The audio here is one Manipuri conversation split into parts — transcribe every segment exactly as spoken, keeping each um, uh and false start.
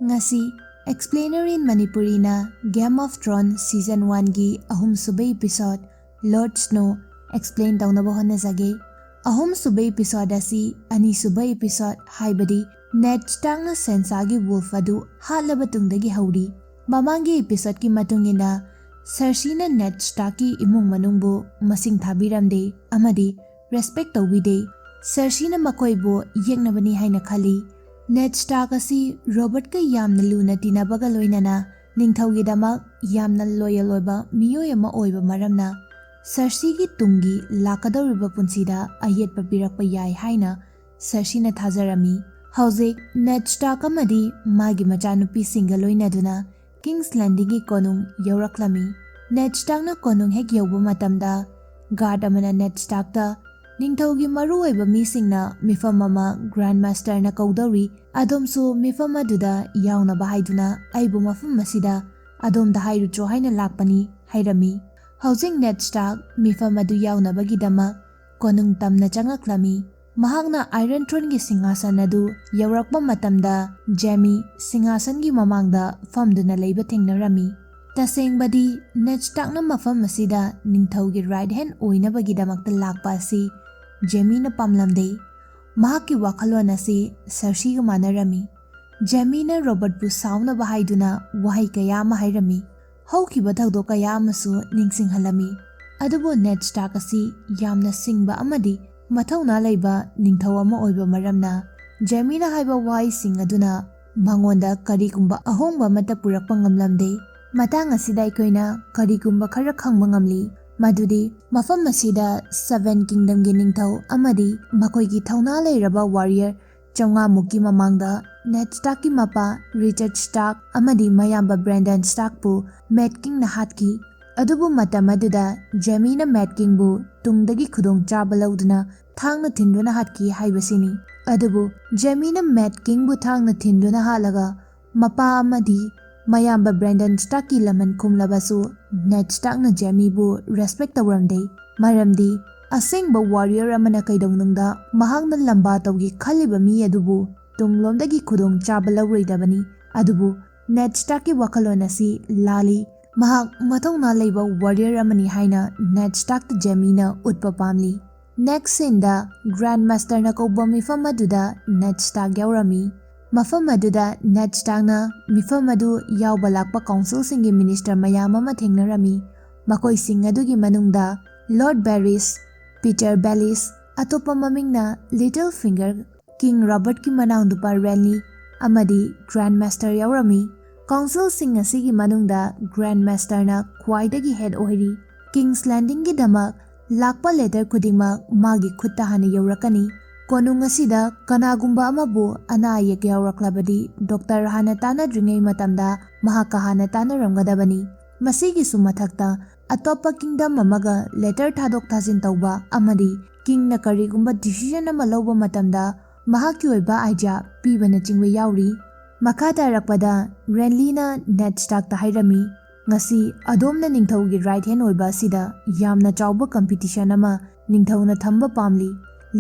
ꯉꯁꯤ Explainer in Manipuriꯅ Game of Thrones Season Oneꯒꯤ ꯑꯍꯨꯝꯁꯨꯕ episode Lord Snow explain ꯇꯧꯅꯕ ꯍꯣꯠꯅꯖꯒꯦ꯫ ꯑꯍꯨꯝꯁꯨꯕ episode ꯑꯁꯤ ꯑꯅꯤꯁꯨꯕ episode, ꯍꯥꯏꯕꯗꯤ Ned Starkꯅ Sansaꯒꯤ wolf ꯑꯗꯨ ꯍꯥꯠꯂꯕ ꯇꯨꯡꯗꯒꯤ ꯍꯧꯔꯤ꯫ ꯃꯃꯥꯡꯒꯤ episodeꯀꯤ ꯃꯇꯨꯡ ꯏꯟꯅ Cerseiꯅ Ned Starkꯀꯤ ꯏꯃꯨꯡ ꯃꯅꯨꯡꯕꯨ ꯃꯁꯤꯡ ꯊꯥꯕꯤꯔꯝꯗꯦ ꯑꯃꯗꯤ respect ꯇꯧꯕꯤꯗꯦ꯫ Cerseiꯅ ꯃꯈꯣꯏꯕꯨ ꯌꯦꯛꯅꯕꯅꯤ ꯍꯥꯏꯅ ꯈꯜꯂꯤ꯫ Ned Stark ꯑꯁꯤ Robertꯀ ꯌꯥꯝꯅ ꯂꯨꯅ ꯇꯤꯟꯅꯕꯒ ꯂꯣꯏꯅꯅ ꯅꯤꯡꯊꯧꯒꯤꯗꯃꯛ ꯌꯥꯝꯅ loyal ꯑꯣꯏꯕ ꯃꯤꯑꯣꯏ ꯑꯃ ꯑꯣꯏꯕ ꯃꯔꯝꯅ Cerseiꯒꯤ ꯇꯨꯡꯒꯤ ꯂꯥꯛꯀꯗꯧꯔꯤꯕ ꯄꯨꯟꯁꯤꯗ ꯑꯌꯦꯠꯄ ꯄꯤꯔꯛꯄ ꯌꯥꯏ ꯍꯥꯏꯅ Cerseiꯅ ꯊꯥꯖꯔꯝꯃꯤ꯫ ꯍꯧꯖꯤꯛ Ned Stark ꯑꯃꯗꯤ ꯃꯥꯒꯤ ꯃꯆꯥꯅꯨꯄꯤꯁꯤꯡꯒ ꯂꯣꯏꯅꯗꯨꯅ King's Landingꯒꯤ ꯀꯣꯅꯨꯡ ꯌꯧꯔꯛꯂꯝꯃꯤ꯫ Ned Starkꯅ ꯀꯣꯅꯨꯡ ꯍꯦꯛ ꯌꯧꯕ ꯃꯇꯝꯗ guard ꯑꯃꯅ Ned Starkꯇ, "ꯅꯤꯡꯊꯧꯒꯤ ꯃꯔꯨꯑꯣꯏꯕ ꯃꯤꯁꯤꯡꯅ ꯃꯤꯐꯝ ꯑꯃ Grand Masterꯅ ꯀꯧꯗꯧꯔꯤ, ꯑꯗꯣꯝꯁꯨ ꯃꯤꯐꯝ ꯑꯗꯨꯗ ꯌꯥꯎꯅꯕ ꯍꯥꯏꯗꯨꯅ ꯑꯩꯕꯨ ꯃꯐꯝ ꯑꯁꯤꯗ ꯑꯗꯣꯝꯗ ꯍꯥꯏꯔꯨꯆꯣ ꯍꯥꯏꯅ ꯂꯥꯛꯄꯅꯤ" ꯍꯥꯏꯔꯝꯃꯤ꯫ ꯍꯧꯖꯤꯛ Ned Stark ꯃꯤꯐꯝ ꯑꯗꯨ ꯌꯥꯎꯅꯕꯒꯤꯗꯃꯛ ꯀꯣꯅꯨꯡ ꯇꯝꯅ ꯆꯪꯉꯛꯂꯝꯃꯤ꯫ ꯃꯍꯥꯛꯅ Iron Throneꯒꯤ ꯁꯤꯡꯍꯥꯁꯟ ꯑꯗꯨ ꯌꯧꯔꯛꯄ ꯃꯇꯝꯗ Jaime ꯁꯤꯡꯍꯥꯁꯟꯒꯤ ꯃꯃꯥꯡꯗ ꯐꯝꯗꯨꯅ ꯂꯩꯕ ꯊꯦꯡꯅꯔꯝꯃꯤ꯫ ꯇꯁꯦꯡꯕꯗꯤ Ned Starkꯅ ꯃꯐꯝ ꯑꯁꯤꯗ ꯅꯤꯡꯊꯧꯒꯤ right hand ꯑꯣꯏꯅꯕꯒꯤꯗꯃꯛꯇ ꯂꯥꯛꯄ ꯑꯁꯤ Jaimeꯅ ꯄꯥꯝꯂꯝꯗꯦ꯫ ꯃꯍꯥꯛꯀꯤ ꯋꯥꯈꯜꯂꯣꯟ ꯑꯁꯤ Cerseiꯒ ꯃꯥꯟꯅꯔꯝꯃꯤ꯫ Jaimeꯅ Robertꯄꯨ ꯁꯥꯎꯅꯕ ꯍꯥꯏꯗꯨꯅ ꯋꯥꯍꯩ ꯀꯌꯥ ꯑꯃ ꯍꯥꯏꯔꯝꯃꯤ꯫ ꯍꯧꯈꯤꯕ ꯊꯧꯗꯣꯛ ꯀꯌꯥ ꯑꯃꯁꯨ ꯅꯤꯡꯁꯤꯡꯍꯜꯂꯝꯃꯤ꯫ ꯑꯗꯨꯕꯨ Ned Stark ꯑꯁꯤ ꯌꯥꯝꯅ ꯁꯤꯡꯕ ꯑꯃꯗꯤ ꯃꯊꯧꯅꯥ ꯂꯩꯕ ꯅꯤꯡꯊꯧ ꯑꯃ ꯑꯣꯏꯕ ꯃꯔꯝꯅ Jaimeꯅ ꯍꯥꯏꯕ ꯋꯥꯍꯩꯁꯤꯡ ꯑꯗꯨꯅ ꯃꯉꯣꯟꯗ ꯀꯔꯤꯒꯨꯝꯕ ꯑꯍꯣꯡꯕ ꯑꯃꯠꯇ ꯄꯨꯔꯛꯄ ꯉꯝꯂꯝꯗꯦ꯫ ꯃꯇꯥꯡ ꯑꯁꯤꯗ ꯑꯩꯈꯣꯏꯅ ꯀꯔꯤꯒꯨꯝꯕ ꯈꯔ ꯈꯪꯕ ꯉꯝꯂꯤ, ꯃꯗꯨꯗꯤ ꯃꯐꯝ ꯑꯁꯤꯗ Seven Kingdomꯒꯤ ꯅꯤꯡꯊꯧ ꯑꯃꯗꯤ ꯃꯈꯣꯏꯒꯤ ꯊꯧꯅꯥ ꯂꯩꯔꯕ warrior ꯆꯥꯝꯃꯉꯥ ꯃꯨꯛꯀꯤ ꯃꯃꯥꯡꯗ Ned Starkꯀꯤ ꯃꯄꯥ Richard Stark ꯑꯃꯗꯤ ꯃꯌꯥꯝꯕ Brandon Starkꯄꯨ Mad Kingꯅ ꯍꯥꯠꯈꯤ꯫ ꯑꯗꯨꯕꯨ ꯃꯇꯝ ꯑꯗꯨꯗ Jaimeꯅ Mad Kingꯕꯨ ꯇꯨꯡꯗꯒꯤ ꯈꯨꯗꯣꯡꯆꯥꯕ ꯂꯧꯗꯨꯅ ꯊꯥꯡꯅ ꯊꯤꯟꯗꯨꯅ ꯍꯥꯠꯈꯤ ꯍꯥꯏꯕꯁꯤꯅꯤ꯫ ꯑꯗꯨꯕꯨ Jaimeꯅ Mad Kingꯕꯨ ꯊꯥꯡꯅ ꯊꯤꯟꯗꯨꯅ ꯍꯥꯠꯂꯒ ꯃꯄꯥ ꯑꯃꯗꯤ ꯃꯌꯥꯝꯕ Brandon Starkꯀꯤ ꯂꯃꯟ ꯈꯨꯝꯂꯕꯁꯨ Ned Starkꯅ Jaimeꯕꯨ respect ꯇꯧꯔꯝꯗꯦ꯫ ꯃꯔꯝꯗꯤ ꯑꯁꯦꯡꯕ warrior ꯑꯃꯅ ꯀꯩꯗꯧꯅꯨꯡꯗ ꯃꯍꯥꯛꯅ ꯂꯝꯕꯥ ꯇꯧꯒꯦ ꯈꯜꯂꯤꯕ ꯃꯤ ꯑꯗꯨꯕꯨ ꯇꯨꯡꯂꯣꯝꯗꯒꯤ ꯈꯨꯗꯣꯡ ꯆꯥꯕ ꯂꯧꯔꯣꯏꯗꯕꯅꯤ꯫ ꯑꯗꯨꯕꯨ ꯅꯦꯗ ꯁ꯭ꯇꯥꯔꯛꯀꯤ ꯋꯥꯈꯜꯂꯣꯟ ꯑꯁꯤ ꯂꯥꯜꯂꯤ꯫ ꯃꯍꯥꯛ ꯃꯊꯧꯅꯥ ꯂꯩꯕ ꯋꯥꯔꯤꯌꯔ ꯑꯃꯅꯤ ꯍꯥꯏꯅ ꯅꯦꯗ ꯁ꯭ꯇꯥꯔꯛꯇ ꯖꯦꯃꯤꯅ ꯎꯠꯄ ꯄꯥꯝꯂꯤ꯫ ꯅꯦꯛꯁ ꯁꯤꯟꯗ ꯒ꯭ꯔꯥꯟ ꯃꯥꯁꯇꯔꯅ ꯀꯧꯕ ꯃꯤꯐꯝ ꯑꯗꯨꯗ ꯅꯦꯗ ꯁ꯭ꯇꯥꯔꯛ ꯌꯥꯎꯔꯝꯃꯤ꯫ ꯃꯐꯝ ꯑꯗꯨꯗ ꯅꯦꯗ ꯁ꯭ꯇꯥꯔꯛꯅ ꯃꯤꯐꯝ ꯑꯗꯨ ꯌꯥꯎꯕ ꯂꯥꯛꯄ ꯀꯥꯎꯟꯁꯤꯜꯁꯤꯡꯒꯤ ꯃꯤꯅꯤꯁꯇꯔ ꯃꯌꯥꯝ ꯑꯃ ꯊꯦꯡꯅꯔꯝꯃꯤ꯫ ꯃꯈꯣꯏꯁꯤꯡ ꯑꯗꯨꯒꯤ ꯃꯅꯨꯡꯗ ꯂꯣꯔꯗ ꯕꯦꯔꯤꯁ, ꯄꯤꯇꯔ ꯕꯦꯂꯤꯁ, ꯑꯇꯣꯞꯄ ꯃꯃꯤꯡꯅ ꯂꯤꯇꯜ ꯐꯤꯡꯒꯔ, ꯀꯤꯡ ꯔꯣꯕꯔꯠꯀꯤ ꯃꯅꯥꯎꯅꯨꯄꯥ ꯔꯦꯟꯂꯤ ꯑꯃꯗꯤ ꯒ꯭ꯔꯥꯟ ꯃꯥꯁꯇꯔ ꯌꯥꯎꯔꯝꯃꯤ꯫ ꯀꯥꯎꯟꯁꯤꯜꯁꯤꯡ ꯑꯁꯤꯒꯤ ꯃꯅꯨꯡꯗ ꯒ꯭ꯔꯥꯟ ꯃꯥꯁꯇꯔꯅ ꯈ꯭ꯋꯥꯏꯗꯒꯤ ꯍꯦꯗ ꯑꯣꯏꯔꯤ꯫ ꯀꯤꯡꯁ ꯂꯦꯟꯗꯤꯡꯒꯤꯗꯃꯛ ꯂꯥꯛꯄ ꯂꯦꯇꯔ ꯈꯨꯗꯤꯡꯃꯛ ꯃꯥꯒꯤ ꯈꯨꯠꯇ ꯍꯥꯟꯅ ꯌꯧꯔꯛꯀꯅꯤ꯫ ꯀꯣꯅꯨꯡ ꯑꯁꯤꯗ ꯀꯅꯥꯒꯨꯝꯕ ꯑꯃꯕꯨ ꯑꯅꯥ ꯑꯌꯦꯛ ꯌꯥꯎꯔꯛꯂꯕꯗꯤ ꯗꯣꯛꯇꯔ ꯍꯥꯟꯅ ꯇꯥꯟꯅꯗ꯭ꯔꯤꯉꯩ ꯃꯇꯝꯗ ꯃꯍꯥꯛꯀ ꯍꯥꯟꯅ ꯇꯥꯟꯅꯔꯝꯒꯗꯕꯅꯤ꯫ ꯃꯁꯤꯒꯤꯁꯨ ꯃꯊꯛꯇ ꯑꯇꯣꯞꯄ ꯀꯤꯡꯗꯝ ꯑꯃꯒ ꯂꯦꯇꯔ ꯊꯥꯗꯣꯛ ꯊꯥꯖꯤꯟ ꯇꯧꯕ ꯑꯃꯗꯤ ꯀꯤꯡꯅ ꯀꯔꯤꯒꯨꯝꯕ ꯗꯤꯁꯤꯖꯟ ꯑꯃ ꯂꯧꯕ ꯃꯇꯝꯗ ꯃꯍꯥꯛꯀꯤ ꯑꯣꯏꯕ ꯑꯥꯏꯗꯤꯌꯥ ꯄꯤꯕꯅꯆꯤꯡꯕ ꯌꯥꯎꯔꯤ꯫ ꯃꯈꯥ ꯇꯥꯔꯛꯄꯗ ꯔꯦꯟꯂꯤꯅ ꯅꯦꯗ ꯁ꯭ꯇꯥꯔꯛꯇ ꯍꯥꯏꯔꯝꯃꯤ, "ꯉꯁꯤ ꯑꯗꯣꯝꯅ ꯅꯤꯡꯊꯧꯒꯤ ꯔꯥꯏꯠ ꯍꯦꯟ ꯑꯣꯏꯕ ꯑꯁꯤꯗ ꯌꯥꯝꯅ ꯆꯥꯎꯕ ꯀꯝꯄꯤꯇꯤꯁꯟ ꯑꯃ ꯅꯤꯡꯊꯧꯅ ꯊꯝꯕ ꯄꯥꯝꯂꯤ꯫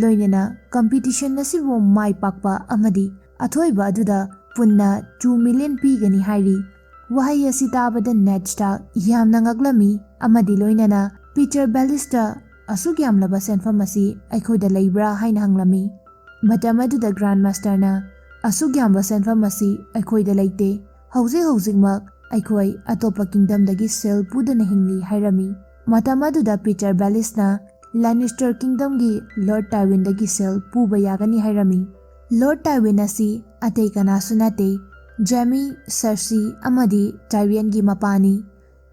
ꯂꯣꯏꯅꯅ ꯀꯝꯄꯤꯇꯤꯁꯟ ꯑꯁꯤꯕꯨ ꯃꯥꯏ ꯄꯥꯛꯄ ꯑꯃꯗꯤ ꯑꯊꯣꯏꯕ ꯑꯗꯨꯗ ꯄꯨꯟꯅ ꯇꯨ ꯃꯤꯂꯤꯌꯟ ꯄꯤꯒꯅꯤ" ꯍꯥꯏꯔꯤ꯫ ꯋꯥꯍꯩ ꯑꯁꯤ ꯇꯥꯕꯗ ꯅꯦꯗ ꯁ꯭ꯇꯥꯔꯛ ꯌꯥꯝꯅ ꯉꯛꯂꯝꯃꯤ ꯑꯃꯗꯤ ꯂꯣꯏꯅꯅ ꯄꯤꯇꯔ ꯕꯦꯂꯤꯁꯇ "ꯑꯁꯨꯛ ꯌꯥꯝꯂꯕ ꯁꯦꯟꯐꯝ ꯑꯁꯤ ꯑꯩꯈꯣꯏꯗ ꯂꯩꯕ꯭ꯔꯥ?" ꯍꯥꯏꯅ ꯍꯪꯂꯝꯃꯤ꯫ ꯃꯇꯝ ꯑꯗꯨꯗ ꯒ꯭ꯔꯥꯟ ꯃꯥꯁꯇꯔꯅ, "ꯑꯁꯨꯛ ꯌꯥꯝꯕ ꯁꯦꯟꯐꯝ ꯑꯁꯤ ꯑꯩꯈꯣꯏꯗ ꯂꯩꯇꯦ꯫ ꯍꯧꯖꯤꯛ ꯍꯧꯖꯤꯛꯃꯛ ꯑꯩꯈꯣꯏ ꯑꯇꯣꯞꯄ ꯀꯤꯡꯗꯝꯗꯒꯤ ꯁꯦꯜ ꯄꯨꯗꯨꯅ ꯍꯤꯡꯂꯤ" ꯍꯥꯏꯔꯝꯃꯤ꯫ ꯃꯇꯝ ꯑꯗꯨꯗ ꯄꯤꯇꯔ ꯕꯦꯂꯤꯁꯅ ꯂꯦꯅꯤꯁꯇꯔ ꯀꯤꯡꯗꯝꯒꯤ ꯂꯣꯔꯗ ꯇꯥꯏꯋꯤꯟꯗꯒꯤ ꯁꯦꯜ ꯄꯨꯕ ꯌꯥꯒꯅꯤ ꯍꯥꯏꯔꯝꯃꯤ꯫ ꯂꯣꯔꯗ ꯇꯥꯏꯋꯤꯟ ꯑꯁꯤ ꯑꯇꯩ ꯀꯅꯥꯁꯨ ꯅꯠꯇꯦ, ꯖꯦꯃꯤ, ꯁꯔꯁꯤ ꯑꯃꯗꯤ ꯇꯥꯏꯔꯤꯌꯟꯒꯤ ꯃꯄꯥꯅꯤ꯫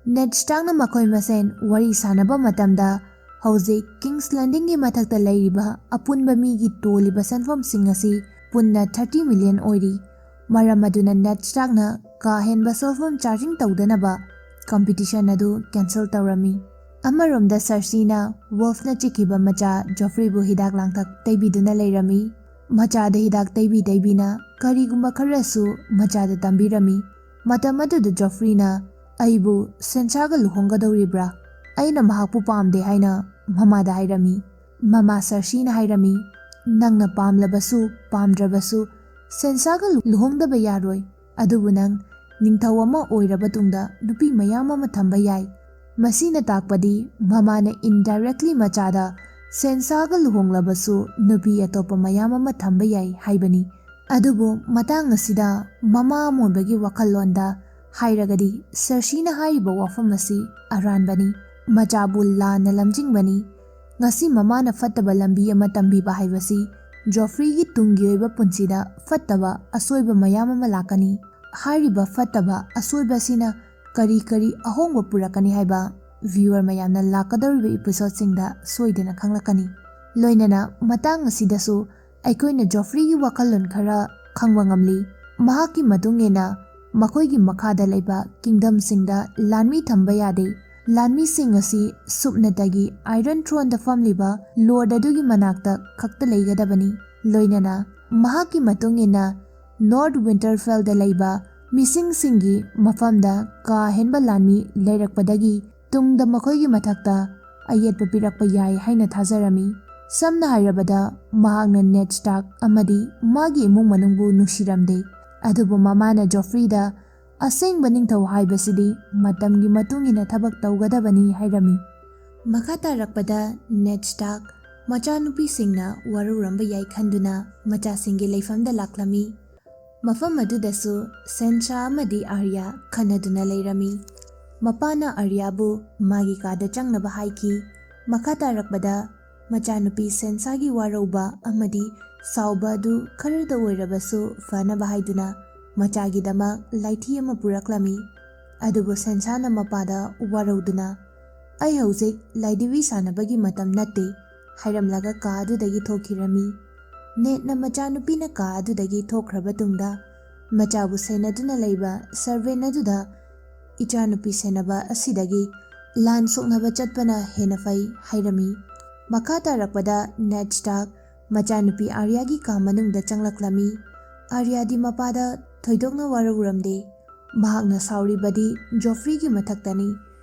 ꯅꯦꯗ ꯁ꯭ꯇꯥꯔꯛꯅ ꯃꯈꯣꯏ ꯃꯁꯦꯟ ꯋꯥꯔꯤ ꯁꯥꯟꯅꯕ ꯃꯇꯝꯗ, ꯍꯧꯖꯤꯛ ꯀꯤꯡꯁ ꯂꯦꯟꯗꯤꯡꯒꯤ ꯃꯊꯛꯇ ꯂꯩꯔꯤꯕ ꯑꯄꯨꯟꯕ ꯃꯤꯒꯤ ꯇꯣꯜꯂꯤꯕ ꯁꯦꯟꯐꯝꯁꯤꯡ ꯑꯁꯤ ꯄꯨꯟꯅ ꯊꯥꯔꯇꯤ ꯃꯤꯂꯤꯌꯟ ꯑꯣꯏꯔꯤ꯫ ꯃꯔꯝ ꯑꯗꯨꯅ ꯅꯦꯗ ꯁ꯭ꯇꯥꯔꯛꯅ ꯀꯥ ꯍꯦꯟꯕ ꯁꯦꯜꯐꯝ ꯆꯥꯔꯖꯤꯡ ꯇꯧꯗꯅꯕ ꯀꯝꯄꯤꯇꯤꯁꯟ ꯑꯗꯨ ꯀꯦꯟꯁꯦꯜ ꯇꯧꯔꯝꯃꯤ꯫ ꯑꯃꯔꯣꯝꯗ ꯁꯔꯁꯤꯅ ꯋꯣꯜꯐꯅ ꯆꯤꯛꯈꯤꯕ ꯃꯆꯥ ꯖꯣꯐ꯭ꯔꯤꯕꯨ ꯍꯤꯗꯥꯛ ꯂꯥꯡꯊꯛ ꯇꯩꯕꯤꯗꯨꯅ ꯂꯩꯔꯝꯃꯤ꯫ ꯃꯆꯥꯗ ꯍꯤꯗꯥꯛ ꯇꯩꯕꯤ ꯇꯩꯕꯤꯅ ꯀꯔꯤꯒꯨꯝꯕ ꯈꯔꯁꯨ ꯃꯆꯥꯗ ꯇꯝꯕꯤꯔꯝꯃꯤ꯫ ꯃꯇꯝ ꯑꯗꯨꯗ ꯖꯣꯐ꯭ꯔꯤꯅ, "ꯑꯩꯕꯨ ꯁꯦꯟꯁꯥꯒ ꯂꯨꯍꯣꯡꯒꯗꯧꯔꯤꯕ꯭ꯔꯥ? ꯑꯩꯅ ꯃꯍꯥꯛꯄꯨ ꯄꯥꯝꯗꯦ" ꯍꯥꯏꯅ ꯃꯃꯥꯗ ꯍꯥꯏꯔꯝꯃꯤ꯫ ꯃꯃꯥ ꯁꯔꯁꯤꯅ ꯍꯥꯏꯔꯝꯃꯤ, "ꯅꯪꯅ ꯄꯥꯝꯂꯕꯁꯨ ꯄꯥꯝꯗ꯭ꯔꯕꯁꯨ ꯁꯦꯟꯁꯥꯒ ꯂꯨ-, ꯂꯨꯍꯣꯡꯗꯕ ꯌꯥꯔꯣꯏ꯫ ꯑꯗꯨꯕꯨ ꯅꯪ ꯅꯤꯡꯊꯧ ꯑꯃ ꯑꯣꯏꯔꯕ ꯇꯨꯡꯗ ꯅꯨꯄꯤ ꯃꯌꯥꯝ ꯑꯃ ꯊꯝꯕ ꯌꯥꯏ꯫ ꯃꯁꯤꯅ ꯇꯥꯛꯄꯗꯤ ꯃꯃꯥꯅ indirectly ꯃꯆꯥꯗ ꯁꯦꯟꯁꯥꯒ ꯂꯨꯍꯣꯡꯂꯕꯁꯨ ꯅꯨꯄꯤ ꯑꯇꯣꯞꯄ ꯃꯌꯥꯝ ꯑꯃ ꯊꯝꯕ ꯌꯥꯏ ꯍꯥꯏꯕꯅꯤ꯫ ꯑꯗꯨꯕꯨ ꯃꯇꯥꯡ ꯑꯁꯤꯗ ꯃꯃꯥ ꯑꯃ ꯑꯣꯏꯕꯒꯤ ꯋꯥꯈꯜꯂꯣꯟꯗ ꯍꯥꯏꯔꯒꯗꯤ ꯁꯔꯁꯤꯅ ꯍꯥꯏꯔꯤꯕ ꯋꯥꯐꯝ ꯑꯁꯤ ꯑꯔꯥꯟꯕꯅꯤ꯫ ꯃꯆꯥꯕꯨ ꯂꯥꯟꯅ ꯂꯝꯖꯤꯡꯕꯅꯤ꯫ ꯉꯁꯤ ꯃꯃꯥꯅ ꯐꯠꯇꯕ ꯂꯝꯕꯤ ꯑꯃ ꯇꯝꯕꯤꯕ ꯍꯥꯏꯕꯁꯤ ꯖꯣꯐ꯭ꯔꯤꯒꯤ ꯇꯨꯡꯒꯤ ꯑꯣꯏꯕ ꯄꯨꯟꯁꯤꯗ ꯐꯠꯇꯕ ꯑꯁꯣꯏꯕ ꯃꯌꯥꯝ ꯑꯃ ꯂꯥꯛꯀꯅꯤ꯫ ꯍꯥꯏꯔꯤꯕ ꯐꯠꯇꯕ ꯑꯁꯣꯏꯕ ꯑꯁꯤꯅ ꯀꯔꯤ ꯀꯔꯤ ꯑꯍꯣꯡꯕ ꯄꯨꯔꯛꯀꯅꯤ ꯍꯥꯏꯕ viewer ꯃꯌꯥꯝꯅ ꯂꯥꯛꯀꯗꯧꯔꯤꯕ episodeꯁꯤꯡꯗ ꯁꯣꯏꯗꯅ ꯈꯪꯂꯛꯀꯅꯤ꯫ ꯂꯣꯏꯅꯅ ꯃꯇꯥꯡ ꯑꯁꯤꯗꯁꯨ ꯑꯩꯈꯣꯏꯅ ꯖꯣꯐ꯭ꯔꯤꯒꯤ ꯋꯥꯈꯜꯂꯣꯟ ꯈꯔ ꯈꯪꯕ ꯉꯝꯂꯤ꯫ ꯃꯍꯥꯛꯀꯤ ꯃꯇꯨꯡ ꯏꯟꯅ ꯃꯈꯣꯏꯒꯤ ꯃꯈꯥꯗ ꯂꯩꯕ kingdomꯁꯤꯡꯗ ꯂꯥꯟꯃꯤ ꯊꯝꯕ ꯌꯥꯗꯦ꯫ ꯂꯥꯟꯃꯤꯁꯤꯡ ꯑꯁꯤ ꯁꯨꯞꯅꯇꯒꯤ Iron Throneꯗ ꯐꯝꯂꯤꯕ Lord ꯑꯗꯨꯒꯤ ꯃꯅꯥꯛꯇ ꯈꯛꯇ ꯂꯩꯒꯗꯕꯅꯤ꯫ ꯂꯣꯏꯅꯅ ꯃꯍꯥꯛꯀꯤ ꯃꯇꯨꯡ ꯏꯟꯅ North Winterfellꯗ ꯂꯩꯕ ꯃꯤꯁꯤꯡꯁꯤꯡꯒꯤ ꯃꯐꯝꯗ ꯀꯥ ꯍꯦꯟꯕ ꯂꯥꯟꯃꯤ ꯂꯩꯔꯛꯄꯗꯒꯤ ꯇꯨꯡꯗ ꯃꯈꯣꯏꯒꯤ ꯃꯊꯛꯇ ꯑꯌꯦꯠꯄ ꯄꯤꯔꯛꯄ ꯌꯥꯏ ꯍꯥꯏꯅ ꯊꯥꯖꯔꯝꯃꯤ꯫ ꯁꯝꯅ ꯍꯥꯏꯔꯕꯗ, ꯃꯍꯥꯛꯅ Ned Stark ꯑꯃꯗꯤ ꯃꯥꯒꯤ ꯏꯃꯨꯡ ꯃꯅꯨꯡꯕꯨ ꯅꯨꯡꯁꯤꯔꯝꯗꯦ, ꯑꯗꯨꯕꯨ ꯃꯃꯥꯅ ꯖꯣꯐ꯭ꯔꯤꯗ ꯑꯁꯦꯡꯕ ꯅꯤꯡꯊꯧ ꯍꯥꯏꯕꯁꯤꯗꯤ ꯃꯇꯝꯒꯤ ꯃꯇꯨꯡ ꯏꯟꯅ ꯊꯕꯛ ꯇꯧꯒꯗꯕꯅꯤ ꯍꯥꯏꯔꯝꯃꯤ꯫ ꯃꯈꯥ ꯇꯥꯔꯛꯄꯗ Ned Stark ꯃꯆꯥꯅꯨꯄꯤꯁꯤꯡꯅ ꯋꯥꯔꯧꯔꯝꯕ ꯌꯥꯏ ꯈꯟꯗꯨꯅ ꯃꯆꯥꯁꯤꯡꯒꯤ ꯂꯩꯐꯝꯗ ꯂꯥꯛꯂꯝꯃꯤ꯫ ꯃꯐꯝ ꯑꯗꯨꯗꯁꯨ ꯁꯦꯟꯁꯥ ꯑꯃꯗꯤ ꯑꯥꯔꯌꯥ ꯈꯟꯅꯗꯨꯅ ꯂꯩꯔꯝꯃꯤ꯫ ꯃꯄꯥꯅ ꯑꯥꯔꯌꯥꯕꯨ ꯃꯥꯒꯤ ꯀꯥꯗ ꯆꯪꯅꯕ ꯍꯥꯏꯈꯤ꯫ ꯃꯈꯥ ꯇꯥꯔꯛꯄꯗ ꯃꯆꯥꯅꯨꯄꯤ ꯁꯦꯟꯁꯥꯒꯤ ꯋꯥꯔꯧꯕ ꯑꯃꯗꯤ ꯁꯥꯎꯕ ꯑꯗꯨ ꯈꯔꯗ ꯑꯣꯏꯔꯕꯁꯨ ꯐꯅꯕ ꯍꯥꯏꯗꯨꯅ ꯃꯆꯥꯒꯤꯗꯃꯛ ꯂꯥꯏꯊꯤ ꯑꯃ ꯄꯨꯔꯛꯂꯝꯃꯤ꯫ ꯑꯗꯨꯕꯨ ꯁꯦꯟꯁꯥꯅ ꯃꯄꯥꯗ ꯋꯥꯔꯧꯗꯨꯅ, "ꯑꯩ ꯍꯧꯖꯤꯛ ꯂꯥꯏꯙꯤꯕꯤ ꯁꯥꯟꯅꯕꯒꯤ ꯃꯇꯝ ꯅꯠꯇꯦ" ꯍꯥꯏꯔꯝꯂꯒ ꯀꯥ ꯑꯗꯨꯗꯒꯤ ꯊꯣꯛꯈꯤꯔꯝꯃꯤ꯫ ꯅꯦꯠꯅ ꯃꯆꯥꯅꯨꯄꯤꯅ ꯀꯥ ꯑꯗꯨꯗꯒꯤ ꯊꯣꯛꯈ꯭ꯔꯕ ꯇꯨꯡꯗ ꯃꯆꯥꯕꯨ ꯁꯦꯟꯅꯗꯨꯅ ꯂꯩꯕ servant ꯑꯗꯨꯗ, "ꯏꯆꯥꯅꯨꯄꯤ ꯁꯦꯟꯅꯕ ꯑꯁꯤꯗꯒꯤ ꯂꯥꯟ ꯁꯣꯛꯅꯕ ꯆꯠꯄꯅ ꯍꯦꯟꯅ ꯐꯩ" ꯍꯥꯏꯔꯝꯃꯤ꯫ ꯃꯈꯥ ꯇꯥꯔꯛꯄꯗ Ned Stark ꯃꯆꯥꯅꯨꯄꯤ ꯑꯥꯔꯌꯥꯒꯤ ꯀꯥ ꯃꯅꯨꯡꯗ ꯆꯪꯂꯛꯂꯝꯃꯤ꯫ ꯑꯥꯔꯌꯥꯗꯤ ꯃꯄꯥꯗ ꯊꯣꯏꯗꯣꯛꯅ ꯋꯥꯔꯧꯔꯝꯗꯦ꯫ ꯃꯍꯥꯛꯅ ꯁꯥꯎꯔꯤꯕꯗꯤ ꯖꯣꯐ꯭ꯔꯤꯒꯤ ꯃꯊꯛꯇꯅꯤ꯫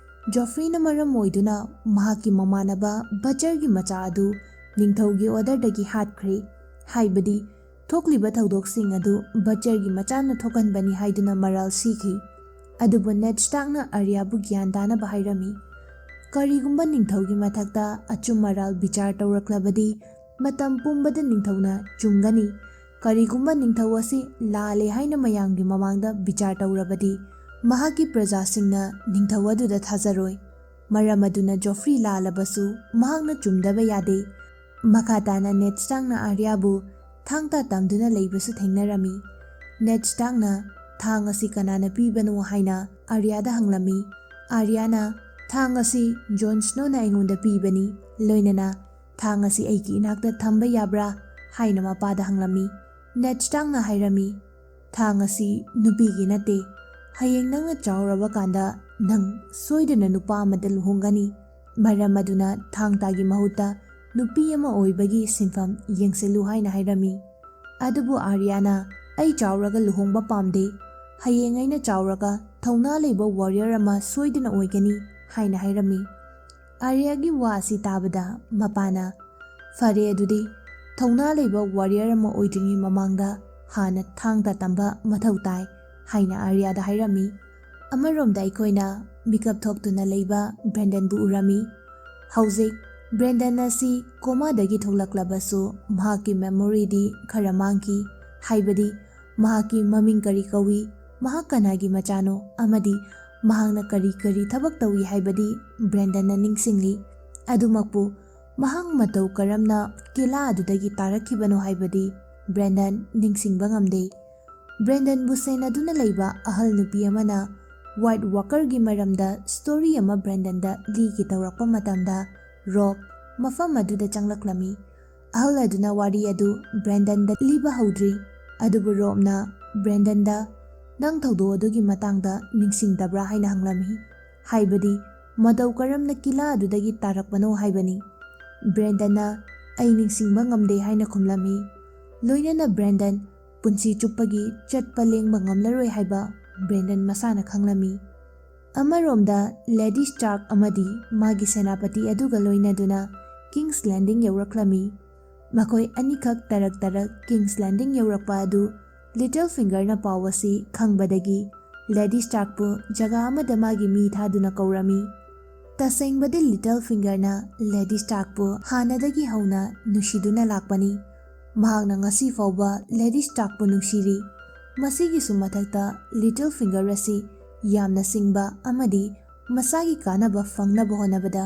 ꯖꯣꯐ꯭ꯔꯤꯅ ꯃꯔꯝ ꯑꯣꯏꯗꯨꯅ ꯃꯍꯥꯛꯀꯤ ꯃꯃꯥꯟꯅꯕ ꯕꯆꯔꯒꯤ ꯃꯆꯥ ꯑꯗꯨ ꯅꯤꯡꯊꯧꯒꯤ orderꯗꯒꯤ ꯍꯥꯠꯈ꯭ꯔꯦ꯫ ꯍꯥꯏꯕꯗꯤ ꯊꯣꯛꯂꯤꯕ ꯊꯧꯗꯣꯛꯁꯤꯡ ꯑꯗꯨ ꯕꯆꯔꯒꯤ ꯃꯆꯥꯅ ꯊꯣꯛꯍꯟꯕꯅꯤ ꯍꯥꯏꯗꯨꯅ ꯃꯔꯥꯜ ꯁꯤꯈꯤ꯫ ꯑꯗꯨꯕꯨ ꯅꯦꯠ ꯁ꯭ꯇꯥꯔꯛꯅ ꯑꯥꯔꯌꯥꯕꯨ ꯒ꯭ꯌꯥꯟ ꯇꯥꯅꯕ ꯍꯥꯏꯔꯝꯃꯤ꯫ ꯀꯔꯤꯒꯨꯝꯕ ꯅꯤꯡꯊꯧꯒꯤ ꯃꯊꯛꯇ ꯑꯆꯨꯝ ꯑꯔꯥꯜ ꯕꯤꯆꯥꯔ ꯇꯧꯔꯛꯂꯕꯗꯤ, ꯃꯇꯝ ꯄꯨꯝꯕꯗ ꯅꯤꯡꯊꯧꯅ ꯆꯨꯝꯒꯅꯤ꯫ ꯀꯔꯤꯒꯨꯝꯕ ꯅꯤꯡꯊꯧ ꯑꯁꯤ ꯂꯥꯜꯂꯦ ꯍꯥꯏꯅ ꯃꯌꯥꯝꯒꯤ ꯃꯃꯥꯡꯗ ꯕꯤꯆꯥꯔ ꯇꯧꯔꯕꯗꯤ, ꯃꯍꯥꯛꯀꯤ ꯄ꯭ꯔꯖꯥꯁꯤꯡꯅ ꯅꯤꯡꯊꯧ ꯑꯗꯨꯗ ꯊꯥꯖꯔꯣꯏ꯫ ꯃꯔꯝ ꯑꯗꯨꯅ ꯖꯣꯐ꯭ꯔꯤ ꯂꯥꯜꯂꯕꯁꯨ ꯃꯍꯥꯛꯅ ꯆꯨꯝꯗꯕ ꯌꯥꯗꯦ꯫ ꯃꯈꯥ ꯇꯥꯅ ꯅꯦꯠ ꯁ꯭ꯇꯥꯔꯛꯅ ꯑꯥꯔꯌꯥꯕꯨ ꯊꯥꯡ ꯇꯥ ꯇꯝꯗꯨꯅ ꯂꯩꯕꯁꯨ ꯊꯦꯡꯅꯔꯝꯃꯤ꯫ ꯅꯦꯠ ꯁ꯭ꯇꯥꯔꯛꯅ ꯊꯥꯡ ꯑꯁꯤ ꯀꯅꯥꯅ ꯄꯤꯕꯅꯣ ꯍꯥꯏꯅ ꯑꯥꯔꯌꯥꯗ ꯍꯪꯂꯝꯃꯤ꯫ ꯑꯥꯔꯌꯥꯅ ꯊꯥꯡ ꯑꯁꯤ ꯖꯣꯟ ꯁ꯭ꯅꯣꯅ ꯑꯩꯉꯣꯟꯗ ꯄꯤꯕꯅꯤ, ꯂꯣꯏꯅꯅ ꯊꯥꯡ ꯑꯁꯤ ꯑꯩꯒꯤ ꯏꯅꯥꯛꯇ ꯊꯝꯕ ꯌꯥꯕ꯭ꯔꯥ ꯍꯥꯏꯅ ꯃꯄꯥꯗ ꯍꯪꯂꯝꯃꯤ꯫ ꯅꯦꯠ ꯁ꯭ꯇꯥꯔꯛꯅ ꯍꯥꯏꯔꯝꯃꯤ, ꯊꯥꯡ ꯑꯁꯤ ꯅꯨꯄꯤꯒꯤ ꯅꯠꯇꯦ꯫ ꯍꯌꯦꯡ ꯅꯪꯅ ꯆꯥꯎꯔꯕ ꯀꯥꯟꯗ ꯅꯪ ꯁꯣꯏꯗꯅ ꯅꯨꯄꯥ ꯑꯃꯗ ꯂꯨꯍꯣꯡꯒꯅꯤ꯫ ꯃꯔꯝ ꯑꯗꯨꯅ ꯊꯥꯡ ꯇꯥꯒꯤ ꯃꯍꯨꯠꯇ ꯅꯨꯄꯤ ꯑꯃ ꯑꯣꯏꯕꯒꯤ ꯁꯤꯟꯐꯝ ꯌꯦꯡꯁꯤꯜꯂꯨ ꯍꯥꯏꯅ ꯍꯥꯏꯔꯝꯃꯤ꯫ ꯑꯗꯨꯕꯨ ꯑꯥꯔꯌꯥꯅ, "ꯑꯩ ꯆꯥꯎꯔꯒ ꯂꯨꯍꯣꯡꯕ ꯄꯥꯝꯗꯦ꯫ ꯍꯌꯦꯡ ꯑꯩꯅ ꯆꯥꯎꯔꯒ ꯊꯧꯅꯥ ꯂꯩꯕ ꯋꯥꯔꯤꯌꯔ ꯑꯃ ꯁꯣꯏꯗꯅ ꯑꯣꯏꯒꯅꯤ" ꯍꯥꯏꯅ ꯍꯥꯏꯔꯝꯃꯤ꯫ ꯑꯥꯔꯌꯥꯒꯤ ꯋꯥ ꯑꯁꯤ ꯇꯥꯕꯗ ꯃꯄꯥꯅ, "ꯐꯔꯦ ꯑꯗꯨꯗꯤ, ꯊꯧꯅꯥ ꯂꯩꯕ ꯋꯥꯔꯤꯌꯔ ꯑꯃ ꯑꯣꯏꯗ꯭ꯔꯤꯉꯩ ꯃꯃꯥꯡꯗ ꯍꯥꯟꯅ ꯊꯥꯡ ꯇꯥ ꯇꯝꯕ ꯃꯊꯧ ꯇꯥꯏ" ꯍꯥꯏꯅ ꯑꯥꯔꯌꯥꯗ ꯍꯥꯏꯔꯝꯃꯤ꯫ ꯑꯃꯔꯣꯝꯗ ꯑꯩꯈꯣꯏꯅ ꯃꯤꯀꯞ ꯊꯣꯛꯇꯨꯅ ꯂꯩꯕ ꯕ꯭ꯔꯦꯟꯗꯟꯕꯨ ꯎꯔꯝꯃꯤ꯫ ꯍꯧꯖꯤꯛ ꯕ꯭ꯔꯦꯟꯗꯟ ꯑꯁꯤ ꯀꯣꯃꯥꯗꯒꯤ ꯊꯣꯛꯂꯛꯂꯕꯁꯨ ꯃꯍꯥꯛꯀꯤ ꯃꯦꯃꯣꯔꯤꯗꯤ ꯈꯔ ꯃꯥꯡꯈꯤ꯫ ꯍꯥꯏꯕꯗꯤ ꯃꯍꯥꯛꯀꯤ ꯃꯃꯤꯡ ꯀꯔꯤ ꯀꯧꯏ, ꯃꯍꯥꯛ ꯀꯅꯥꯒꯤ ꯃꯆꯥꯅꯣ ꯑꯃꯗꯤ ꯃꯍꯥꯛꯅ ꯀꯔꯤ ꯀꯔꯤ ꯊꯕꯛ ꯇꯧꯏ ꯍꯥꯏꯕꯗꯤ ꯕ꯭ꯔꯦꯟꯗꯟꯅ ꯅꯤꯡꯁꯤꯡꯂꯤ꯫ ꯑꯗꯨꯃꯛꯄꯨ ꯃꯍꯥꯛ ꯃꯇꯧ ꯀꯔꯝꯅ ꯀꯤꯂꯥ ꯑꯗꯨꯗꯒꯤ ꯇꯥꯔꯛꯈꯤꯕꯅꯣ ꯍꯥꯏꯕꯗꯤ ꯕ꯭ꯔꯦꯟꯗꯟ ꯅꯤꯡꯁꯤꯡꯕ ꯉꯝꯗꯦ꯫ ꯕ꯭ꯔꯦꯟꯗꯟꯕꯨ ꯁꯦꯟꯅꯗꯨꯅ ꯂꯩꯕ ꯑꯍꯜ ꯅꯨꯄꯤ ꯑꯃꯅ ꯋꯥꯏꯠ ꯋꯥꯀꯔꯒꯤ ꯃꯔꯝꯗ ꯁ꯭ꯇꯣꯔꯤ ꯑꯃ ꯕ꯭ꯔꯦꯟꯗꯟꯗ ꯂꯤꯒꯦ ꯇꯧꯔꯛꯄ ꯃꯇꯝꯗ ꯔꯣꯕ ꯃꯐꯝ ꯑꯗꯨꯗ ꯆꯪꯂꯛꯂꯝꯃꯤ꯫ ꯑꯍꯜ ꯑꯗꯨꯅ ꯋꯥꯔꯤ ꯑꯗꯨ ꯕ꯭ꯔꯦꯟꯗꯟꯗ ꯂꯤꯕ ꯍꯧꯗ꯭ꯔꯤ, ꯑꯗꯨꯕꯨ ꯔꯣꯕꯅ ꯕ꯭ꯔꯦꯟꯗꯟꯗ, "ꯅꯪ ꯊꯧꯗꯣꯛ ꯑꯗꯨꯒꯤ ꯃꯇꯥꯡꯗ ꯅꯤꯡꯁꯤꯡꯗꯕ꯭ꯔꯥ?" ꯍꯥꯏꯅ ꯍꯪꯂꯝꯃꯤ꯫ ꯍꯥꯏꯕꯗꯤ ꯃꯇꯧ ꯀꯔꯝꯅ ꯀꯤꯂꯥ ꯑꯗꯨꯗꯒꯤ ꯇꯥꯔꯛꯄꯅꯣ ꯍꯥꯏꯕꯅꯤ꯫ ꯕ꯭ꯔꯦꯟꯗꯟꯅ, "ꯑꯩ ꯅꯤꯡꯁꯤꯡꯕ ꯉꯝꯗꯦ" ꯍꯥꯏꯅ ꯈꯨꯝꯂꯝꯃꯤ꯫ ꯂꯣꯏꯅꯅ ꯕ꯭ꯔꯦꯟꯗꯟ ꯄꯨꯟꯁꯤ ꯆꯨꯞꯄꯒꯤ ꯆꯠꯄ ꯂꯦꯡꯕ ꯉꯝꯂꯔꯣꯏ ꯍꯥꯏꯕ ꯕ꯭ꯔꯦꯟꯗꯟ ꯃꯁꯥꯅ ꯈꯪꯂꯝꯃꯤ꯫ ꯑꯃꯔꯣꯝꯗ ꯂꯦꯗꯤ ꯁ꯭ꯇꯥꯔꯛ ꯑꯃꯗꯤ ꯃꯥꯒꯤ ꯁꯦꯅꯥꯄꯇꯤ ꯑꯗꯨꯒ ꯂꯣꯏꯅꯗꯨꯅ ꯀꯤꯡꯁ ꯂꯦꯟꯗꯤꯡ ꯌꯧꯔꯛꯂꯝꯃꯤ꯫ ꯃꯈꯣꯏ ꯑꯅꯤꯈꯛ ꯇꯔꯛ ꯇꯔꯛ ꯀꯤꯡꯁ ꯂꯦꯟꯗꯤꯡ ꯌꯧꯔꯛꯄ ꯑꯗꯨ ꯂꯤꯇꯜ ꯐꯤꯡꯒꯔꯅ ꯄꯥꯎ ꯑꯁꯤ ꯈꯪꯕꯗꯒꯤ ꯂꯦꯗꯤ ꯁ꯭ꯇꯥꯔꯛꯄꯨ ꯖꯒꯥ ꯑꯃꯗ ꯃꯥꯒꯤ ꯃꯤ ꯊꯥꯗꯨꯅ ꯀꯧꯔꯝꯃꯤ꯫ ꯇꯁꯦꯡꯕꯗꯤ ꯂꯤꯇꯜ ꯐꯤꯡꯒꯔꯅ ꯂꯦꯗꯤ ꯁ꯭ꯇꯥꯔꯛꯄꯨ ꯍꯥꯟꯅꯗꯒꯤ ꯍꯧꯅ ꯅꯨꯡꯁꯤꯗꯨꯅ ꯂꯥꯛꯄꯅꯤ꯫ ꯃꯍꯥꯛꯅ ꯉꯁꯤ ꯐꯥꯎꯕ ꯂꯦꯗꯤ ꯁ꯭ꯇꯥꯔꯛꯄꯨ ꯅꯨꯡꯁꯤꯔꯤ꯫ ꯃꯁꯤꯒꯤꯁꯨ ꯃꯊꯛꯇ ꯂꯤꯇꯜ ꯐꯤꯡꯒꯔ ꯑꯁꯤ ꯌꯥꯝꯅ ꯁꯤꯡꯕ ꯑꯃꯗꯤ ꯃꯁꯥꯒꯤ ꯀꯥꯟꯅꯕ ꯐꯪꯅꯕ ꯍꯣꯠꯅꯕꯗ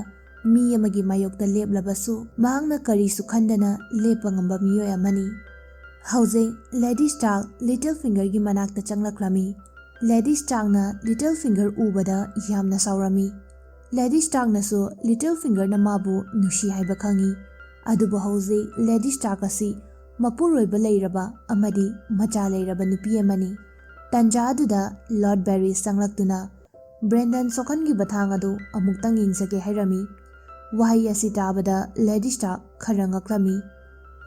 ꯃꯤ ꯑꯃꯒꯤ ꯃꯥꯌꯣꯛꯇ ꯂꯦꯞꯂꯕꯁꯨ ꯃꯍꯥꯛꯅ ꯀꯔꯤꯁꯨ ꯈꯟꯗꯅ ꯂꯦꯞꯄ ꯉꯝꯕ ꯃꯤꯑꯣꯏ ꯑꯃꯅꯤ꯫ ꯍꯧꯖꯤꯛ ꯂꯦꯗꯤ ꯁ꯭ꯇꯥꯔꯛ ꯂꯤꯇꯜ ꯐꯤꯡꯒꯔꯒꯤ ꯃꯅꯥꯛꯇ ꯆꯪꯂꯛꯂꯝꯃꯤ꯫ ꯂꯦꯗꯤ ꯁ꯭ꯇꯥꯔꯛꯅ ꯂꯤꯇꯜ ꯐꯤꯡꯒꯔ ꯎꯕꯗ ꯌꯥꯝꯅ ꯁꯥꯎꯔꯝꯃꯤ꯫ ꯂꯦꯗꯤ ꯁ꯭ꯇꯥꯔꯛꯅꯁꯨ ꯂꯤꯇꯜ ꯐꯤꯡꯒꯔꯅ ꯃꯥꯕꯨ ꯅꯨꯡꯁꯤ ꯍꯥꯏꯕ ꯈꯪꯏ꯫ ꯑꯗꯨꯕꯨ ꯍꯧꯖꯤꯛ ꯂꯦꯗꯤ ꯁ꯭ꯇꯥꯔꯛ ꯑꯁꯤ ꯃꯄꯨꯔꯣꯏꯕ ꯂꯩꯔꯕ ꯑꯃꯗꯤ ꯃꯆꯥ ꯂꯩꯔꯕ ꯅꯨꯄꯤ ꯑꯃꯅꯤ꯫ ꯇꯟꯖꯥ ꯑꯗꯨꯗ ꯂꯣꯔꯗ ꯕꯦꯔꯤꯁ ꯆꯪꯂꯛꯇꯨꯅ ꯕ꯭ꯔꯦꯟꯗꯟ ꯁꯣꯛꯍꯟꯈꯤꯕ ꯊꯥꯡ ꯑꯗꯨ ꯑꯃꯨꯛꯇꯪ ꯌꯦꯡꯖꯒꯦ ꯍꯥꯏꯔꯝꯃꯤ꯫ ꯋꯥꯍꯩ ꯑꯁꯤ ꯇꯥꯕꯗ ꯂꯦꯗꯤ ꯁ꯭ꯇꯥꯔꯛ ꯈꯔ ꯉꯛꯂꯝꯃꯤ꯫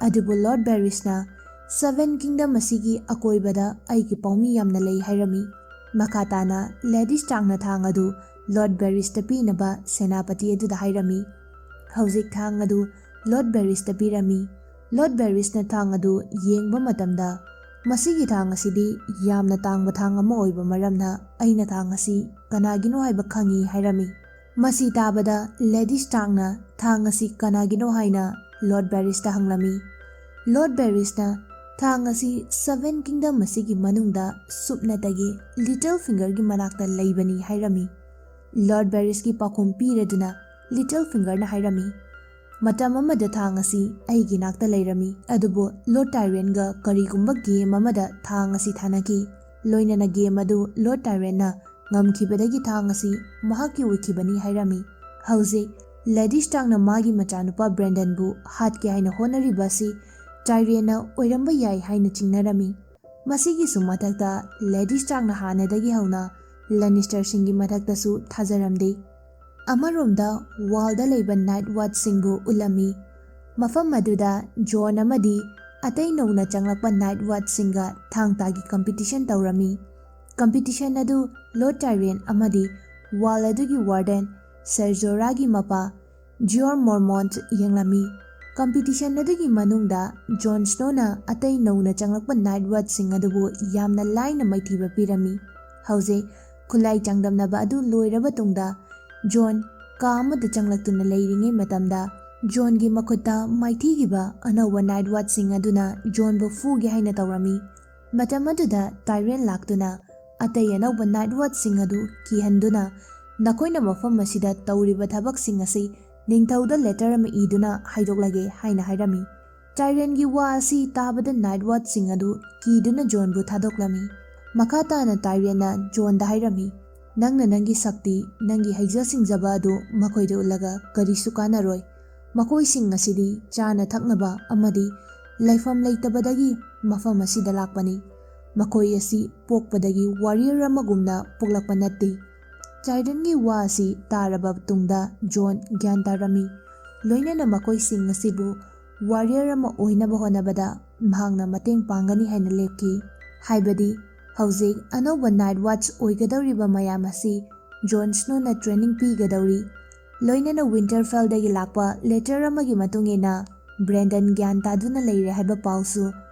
ꯑꯗꯨꯕꯨ ꯂꯣꯔꯗ ꯕꯦꯔꯤꯁꯅ ꯁꯚꯦꯟ ꯀꯤꯡꯗꯝ ꯑꯁꯤꯒꯤ ꯑꯀꯣꯏꯕꯗ ꯑꯩꯒꯤ ꯄꯥꯎꯃꯤ ꯌꯥꯝꯅ ꯂꯩ ꯍꯥꯏꯔꯝꯃꯤ꯫ ꯃꯈꯥ ꯇꯥꯅ ꯂꯦꯗꯤ ꯁ꯭ꯇꯥꯔꯛꯅ ꯊꯥꯡ ꯑꯗꯨ ꯂꯣꯔꯗ ꯕꯦꯔꯤꯁꯇ ꯄꯤꯅꯕ ꯁꯦꯅꯥꯄꯇꯤ ꯑꯗꯨꯗ ꯍꯥꯏꯔꯝꯃꯤ꯫ ꯍꯧꯖꯤꯛ ꯊꯥꯡ ꯑꯗꯨ ꯂꯣꯔꯗ ꯕꯦꯔꯤꯁꯇ ꯄꯤꯔꯝꯃꯤ꯫ ꯂꯣꯔꯗ ꯕꯦꯔꯤꯁꯅ ꯊꯥꯡ ꯑꯗꯨ ꯌꯦꯡꯕ ꯃꯇꯝꯗ, "ꯃꯁꯤꯒꯤ ꯊꯥꯡ ꯑꯁꯤꯗꯤ ꯌꯥꯝꯅ ꯇꯥꯡꯕ ꯊꯥꯡ ꯑꯃ ꯑꯣꯏꯕ ꯃꯔꯝꯅ ꯑꯩꯅ ꯊꯥꯡ ꯑꯁꯤ ꯀꯅꯥꯒꯤꯅꯣ ꯍꯥꯏꯕ ꯈꯪꯏ" ꯍꯥꯏꯔꯝꯃꯤ꯫ ꯃꯁꯤ ꯇꯥꯕꯗ ꯂꯦꯗꯤ ꯁ꯭ꯇꯥꯔꯛꯅ ꯊꯥꯡ ꯑꯁꯤ ꯀꯅꯥꯒꯤꯅꯣ ꯍꯥꯏꯅ ꯂꯣꯔꯗ ꯕꯦꯔꯤꯁꯇ ꯍꯪꯂꯝꯃꯤ꯫ ꯂꯣꯔꯗ ꯕꯦꯔꯤꯁꯅ ꯊꯥꯡ ꯑꯁꯤ ꯁꯚꯦꯟ ꯀꯤꯡꯗꯝ ꯑꯁꯤꯒꯤ ꯃꯅꯨꯡꯗ ꯁꯨꯞꯅꯇꯒꯤ ꯂꯤꯇꯜ ꯐꯤꯡꯒꯔꯒꯤ ꯃꯅꯥꯛꯇ ꯂꯩꯕꯅꯤ ꯍꯥꯏꯔꯝꯃꯤ꯫ ꯂꯣꯔꯗ ꯕꯦꯔꯤꯁꯀꯤ ꯄꯥꯎꯈꯨꯝ ꯄꯤꯔꯗꯨꯅ ꯂꯤꯇꯜ ꯐꯤꯡꯒꯔꯅ ꯍꯥꯏꯔꯝꯃꯤ, "ꯃꯇꯝ ꯑꯃꯗ ꯊꯥꯡ ꯑꯁꯤ ꯑꯩꯒꯤ ꯅꯥꯛꯇ ꯂꯩꯔꯝꯃꯤ, ꯑꯗꯨꯕꯨ ꯂꯣꯔꯗ ꯇꯥꯏꯔꯤꯌꯟꯒ ꯀꯔꯤꯒꯨꯝꯕ ꯒꯦꯝ ꯑꯃꯗ ꯊꯥꯡ ꯑꯁꯤ ꯊꯥꯅꯈꯤ꯫ ꯂꯣꯏꯅꯅ ꯒꯦꯝ ꯑꯗꯨ ꯂꯣꯔꯗ ꯇꯥꯏꯔꯤꯌꯟꯅ ꯉꯝꯈꯤꯕꯗꯒꯤ ꯊꯥꯡ ꯑꯁꯤ ꯃꯍꯥꯛꯀꯤ ꯑꯣꯏꯈꯤꯕꯅꯤ" ꯍꯥꯏꯔꯝꯃꯤ꯫ ꯍꯧꯖꯤꯛ ꯂꯦꯗꯤ ꯁ꯭ꯇꯥꯔꯛꯅ ꯃꯥꯒꯤ ꯃꯆꯥꯅꯨꯄꯥ ꯕ꯭ꯔꯦꯟꯗꯟꯕꯨ ꯍꯥꯠꯀꯦ ꯍꯥꯏꯅ ꯍꯣꯠꯅꯔꯤꯕ ꯑꯁꯤ ꯇꯥꯏꯔꯤꯌꯟꯅ ꯑꯣꯏꯔꯝꯕ ꯌꯥꯏ ꯍꯥꯏꯅ ꯆꯤꯡꯅꯔꯝꯃꯤ꯫ ꯃꯁꯤꯒꯤꯁꯨ ꯃꯊꯛꯇ ꯂꯦꯗꯤ ꯁ꯭ꯇꯥꯔꯛꯅ ꯍꯥꯟꯅꯗꯒꯤ ꯍꯧꯅ ꯂꯦꯅꯤꯁꯇꯔꯁꯤꯡꯒꯤ ꯃꯊꯛꯇꯁꯨ ꯊꯥꯖꯔꯝꯗꯦ꯫ ꯑꯃꯔꯣꯝꯗ ꯋꯥꯜꯗ ꯂꯩꯕ ꯅꯥꯏꯠ ꯋꯥꯠꯆꯁꯤꯡꯕꯨ ꯎꯠꯂꯝꯃꯤ꯫ ꯃꯐꯝ ꯑꯗꯨꯗ ꯖꯣꯟ ꯑꯃꯗꯤ ꯑꯇꯩ ꯅꯧꯅ ꯆꯪꯂꯛꯄ ꯅꯥꯏꯠ ꯋꯥꯠꯆꯁꯤꯡꯒ ꯊꯥꯡ ꯇꯥꯒꯤ ꯀꯝꯄꯤꯇꯤꯁꯟ ꯇꯧꯔꯝꯃꯤ꯫ ꯀꯝꯄꯤꯇꯤꯁꯟ ꯑꯗꯨ ꯂꯣꯔꯗ ꯇꯥꯏꯔꯤꯌꯟ ꯑꯃꯗꯤ ꯋꯥꯜ ꯑꯗꯨꯒꯤ ꯋꯥꯔꯗꯦꯟ ꯁꯦꯔꯖꯣꯔꯥꯒꯤ ꯃꯄꯥ ꯖꯤꯑꯣꯔ ꯃꯣꯔꯃꯣꯟꯠ ꯌꯦꯡꯂꯝꯃꯤ꯫ ꯀꯝꯄꯤꯇꯤꯁꯟ ꯑꯗꯨꯒꯤ ꯃꯅꯨꯡꯗ ꯖꯣꯟ ꯁ꯭ꯅꯣꯅ ꯑꯇꯩ ꯅꯧꯅ ꯆꯪꯂꯛꯄ ꯅꯥꯏꯠ ꯋꯥꯆꯁꯤꯡ ꯑꯗꯨꯕꯨ ꯌꯥꯝꯅ ꯂꯥꯏꯅ ꯃꯥꯏꯊꯤꯕ ꯄꯤꯔꯝꯃꯤ꯫ ꯍꯧꯖꯤꯛ ꯈꯨꯠꯂꯥꯏ ꯆꯥꯡꯗꯝꯅꯕ ꯑꯗꯨ ꯂꯣꯏꯔꯕ ꯇꯨꯡꯗ ꯖꯣꯟ ꯀꯥ ꯑꯃꯗ ꯆꯪꯂꯛꯇꯨꯅ ꯂꯩꯔꯤꯉꯩ ꯃꯇꯝꯗ ꯖꯣꯟꯒꯤ ꯃꯈꯨꯠꯇ ꯃꯥꯏꯊꯤꯈꯤꯕ ꯑꯅꯧꯕ ꯅꯥꯏꯠ ꯋꯥꯆꯁꯤꯡ ꯑꯗꯨꯅ ꯖꯣꯟꯕꯨ ꯐꯨꯒꯦ ꯍꯥꯏꯅ ꯇꯧꯔꯝꯃꯤ꯫ ꯃꯇꯝ ꯑꯗꯨꯗ ꯇꯥꯏꯔꯦꯟ ꯂꯥꯛꯇꯨꯅ ꯑꯇꯩ ꯑꯅꯧꯕ ꯅꯥꯏꯠ ꯋꯥꯆꯁꯤꯡ ꯑꯗꯨ ꯀꯤꯍꯟꯗꯨꯅ, "ꯅꯈꯣꯏꯅ ꯃꯐꯝ ꯑꯁꯤꯗ ꯇꯧꯔꯤꯕ ꯊꯕꯛꯁꯤꯡ ꯑꯁꯤ ꯅꯤꯡꯊꯧꯗ ꯂꯦꯇꯔ ꯑꯃ ꯏꯗꯨꯅ ꯍꯥꯏꯗꯣꯛꯂꯒꯦ" ꯍꯥꯏꯅ ꯍꯥꯏꯔꯝꯃꯤ꯫ ꯇꯥꯏꯔꯦꯟꯒꯤ ꯋꯥ ꯑꯁꯤ ꯇꯥꯕꯗ ꯅꯥꯏꯠ ꯋꯥꯆꯁꯤꯡ ꯑꯗꯨ ꯀꯤꯗꯨꯅ ꯖꯣꯟꯕꯨ ꯊꯥꯗꯣꯛꯂꯝꯃꯤ꯫ ꯃꯈꯥ ꯇꯥꯅ ꯇꯥꯏꯔꯦꯟꯅ ꯖꯣꯟꯗ ꯍꯥꯏꯔꯝꯃꯤ, "ꯅꯪꯅ ꯅꯪꯒꯤ ꯁꯛꯇꯤ, ꯅꯪꯒꯤ ꯍꯩꯖ ꯁꯤꯡꯖꯕ ꯑꯗꯨ ꯃꯈꯣꯏꯗ ꯎꯠꯂꯒ ꯀꯔꯤꯁꯨ ꯀꯥꯟꯅꯔꯣꯏ꯫ ꯃꯈꯣꯏꯁꯤꯡ ꯑꯁꯤꯗꯤ ꯆꯥꯅ ꯊꯛꯅꯕ ꯑꯃꯗꯤ ꯂꯩꯐꯝ ꯂꯩꯇꯕꯗꯒꯤ ꯃꯐꯝ ꯑꯁꯤꯗ ꯂꯥꯛꯄꯅꯤ꯫ ꯃꯈꯣꯏ ꯑꯁꯤ ꯄꯣꯛꯄꯗꯒꯤ ꯋꯥꯔꯤꯌꯔ ꯑꯃꯒꯨꯝꯅ ꯄꯣꯛꯂꯛꯄ ꯅꯠꯇꯦ꯫" ꯇꯥꯏꯔꯦꯟꯒꯤ ꯋꯥ ꯑꯁꯤ ꯇꯥꯔꯕ ꯇꯨꯡꯗ ꯖꯣꯟ ꯒ꯭ꯌꯥꯟ ꯇꯥꯔꯝꯃꯤ꯫ ꯂꯣꯏꯅꯅ ꯃꯈꯣꯏꯁꯤꯡ ꯑꯁꯤꯕꯨ ꯋꯥꯔꯤꯌꯔ ꯑꯃ ꯑꯣꯏꯅꯕ ꯍꯣꯠꯅꯕꯗ ꯃꯍꯥꯛꯅ ꯃꯇꯦꯡ ꯄꯥꯡꯒꯅꯤ ꯍꯥꯏꯅ ꯂꯦꯞꯈꯤ꯫ ꯍꯥꯏꯕꯗꯤ ꯍꯧꯖꯤꯛ ꯑꯅꯧꯕ ꯅꯥꯏꯠ ꯋꯥꯆ ꯑꯣꯏꯒꯗꯧꯔꯤꯕ ꯃꯌꯥꯝ ꯑꯁꯤ ꯖꯣꯟ ꯁ꯭ꯅꯣꯅ ꯇ꯭ꯔꯦꯅꯤꯡ ꯄꯤꯒꯗꯧꯔꯤ꯫ ꯂꯣꯏꯅꯅ ꯋꯤꯟꯇꯔꯐꯦꯜꯗꯒꯤ ꯂꯥꯛꯄ ꯂꯦꯇꯔ ꯑꯃꯒꯤ ꯃꯇꯨꯡ ꯏꯟꯅ ꯕ꯭ꯔꯦꯟꯗꯟ ꯒ꯭ꯌꯥꯟ ꯇꯥꯗꯨꯅ ꯂꯩꯔꯦ ꯍꯥꯏꯕ ꯄꯥꯎꯁꯨ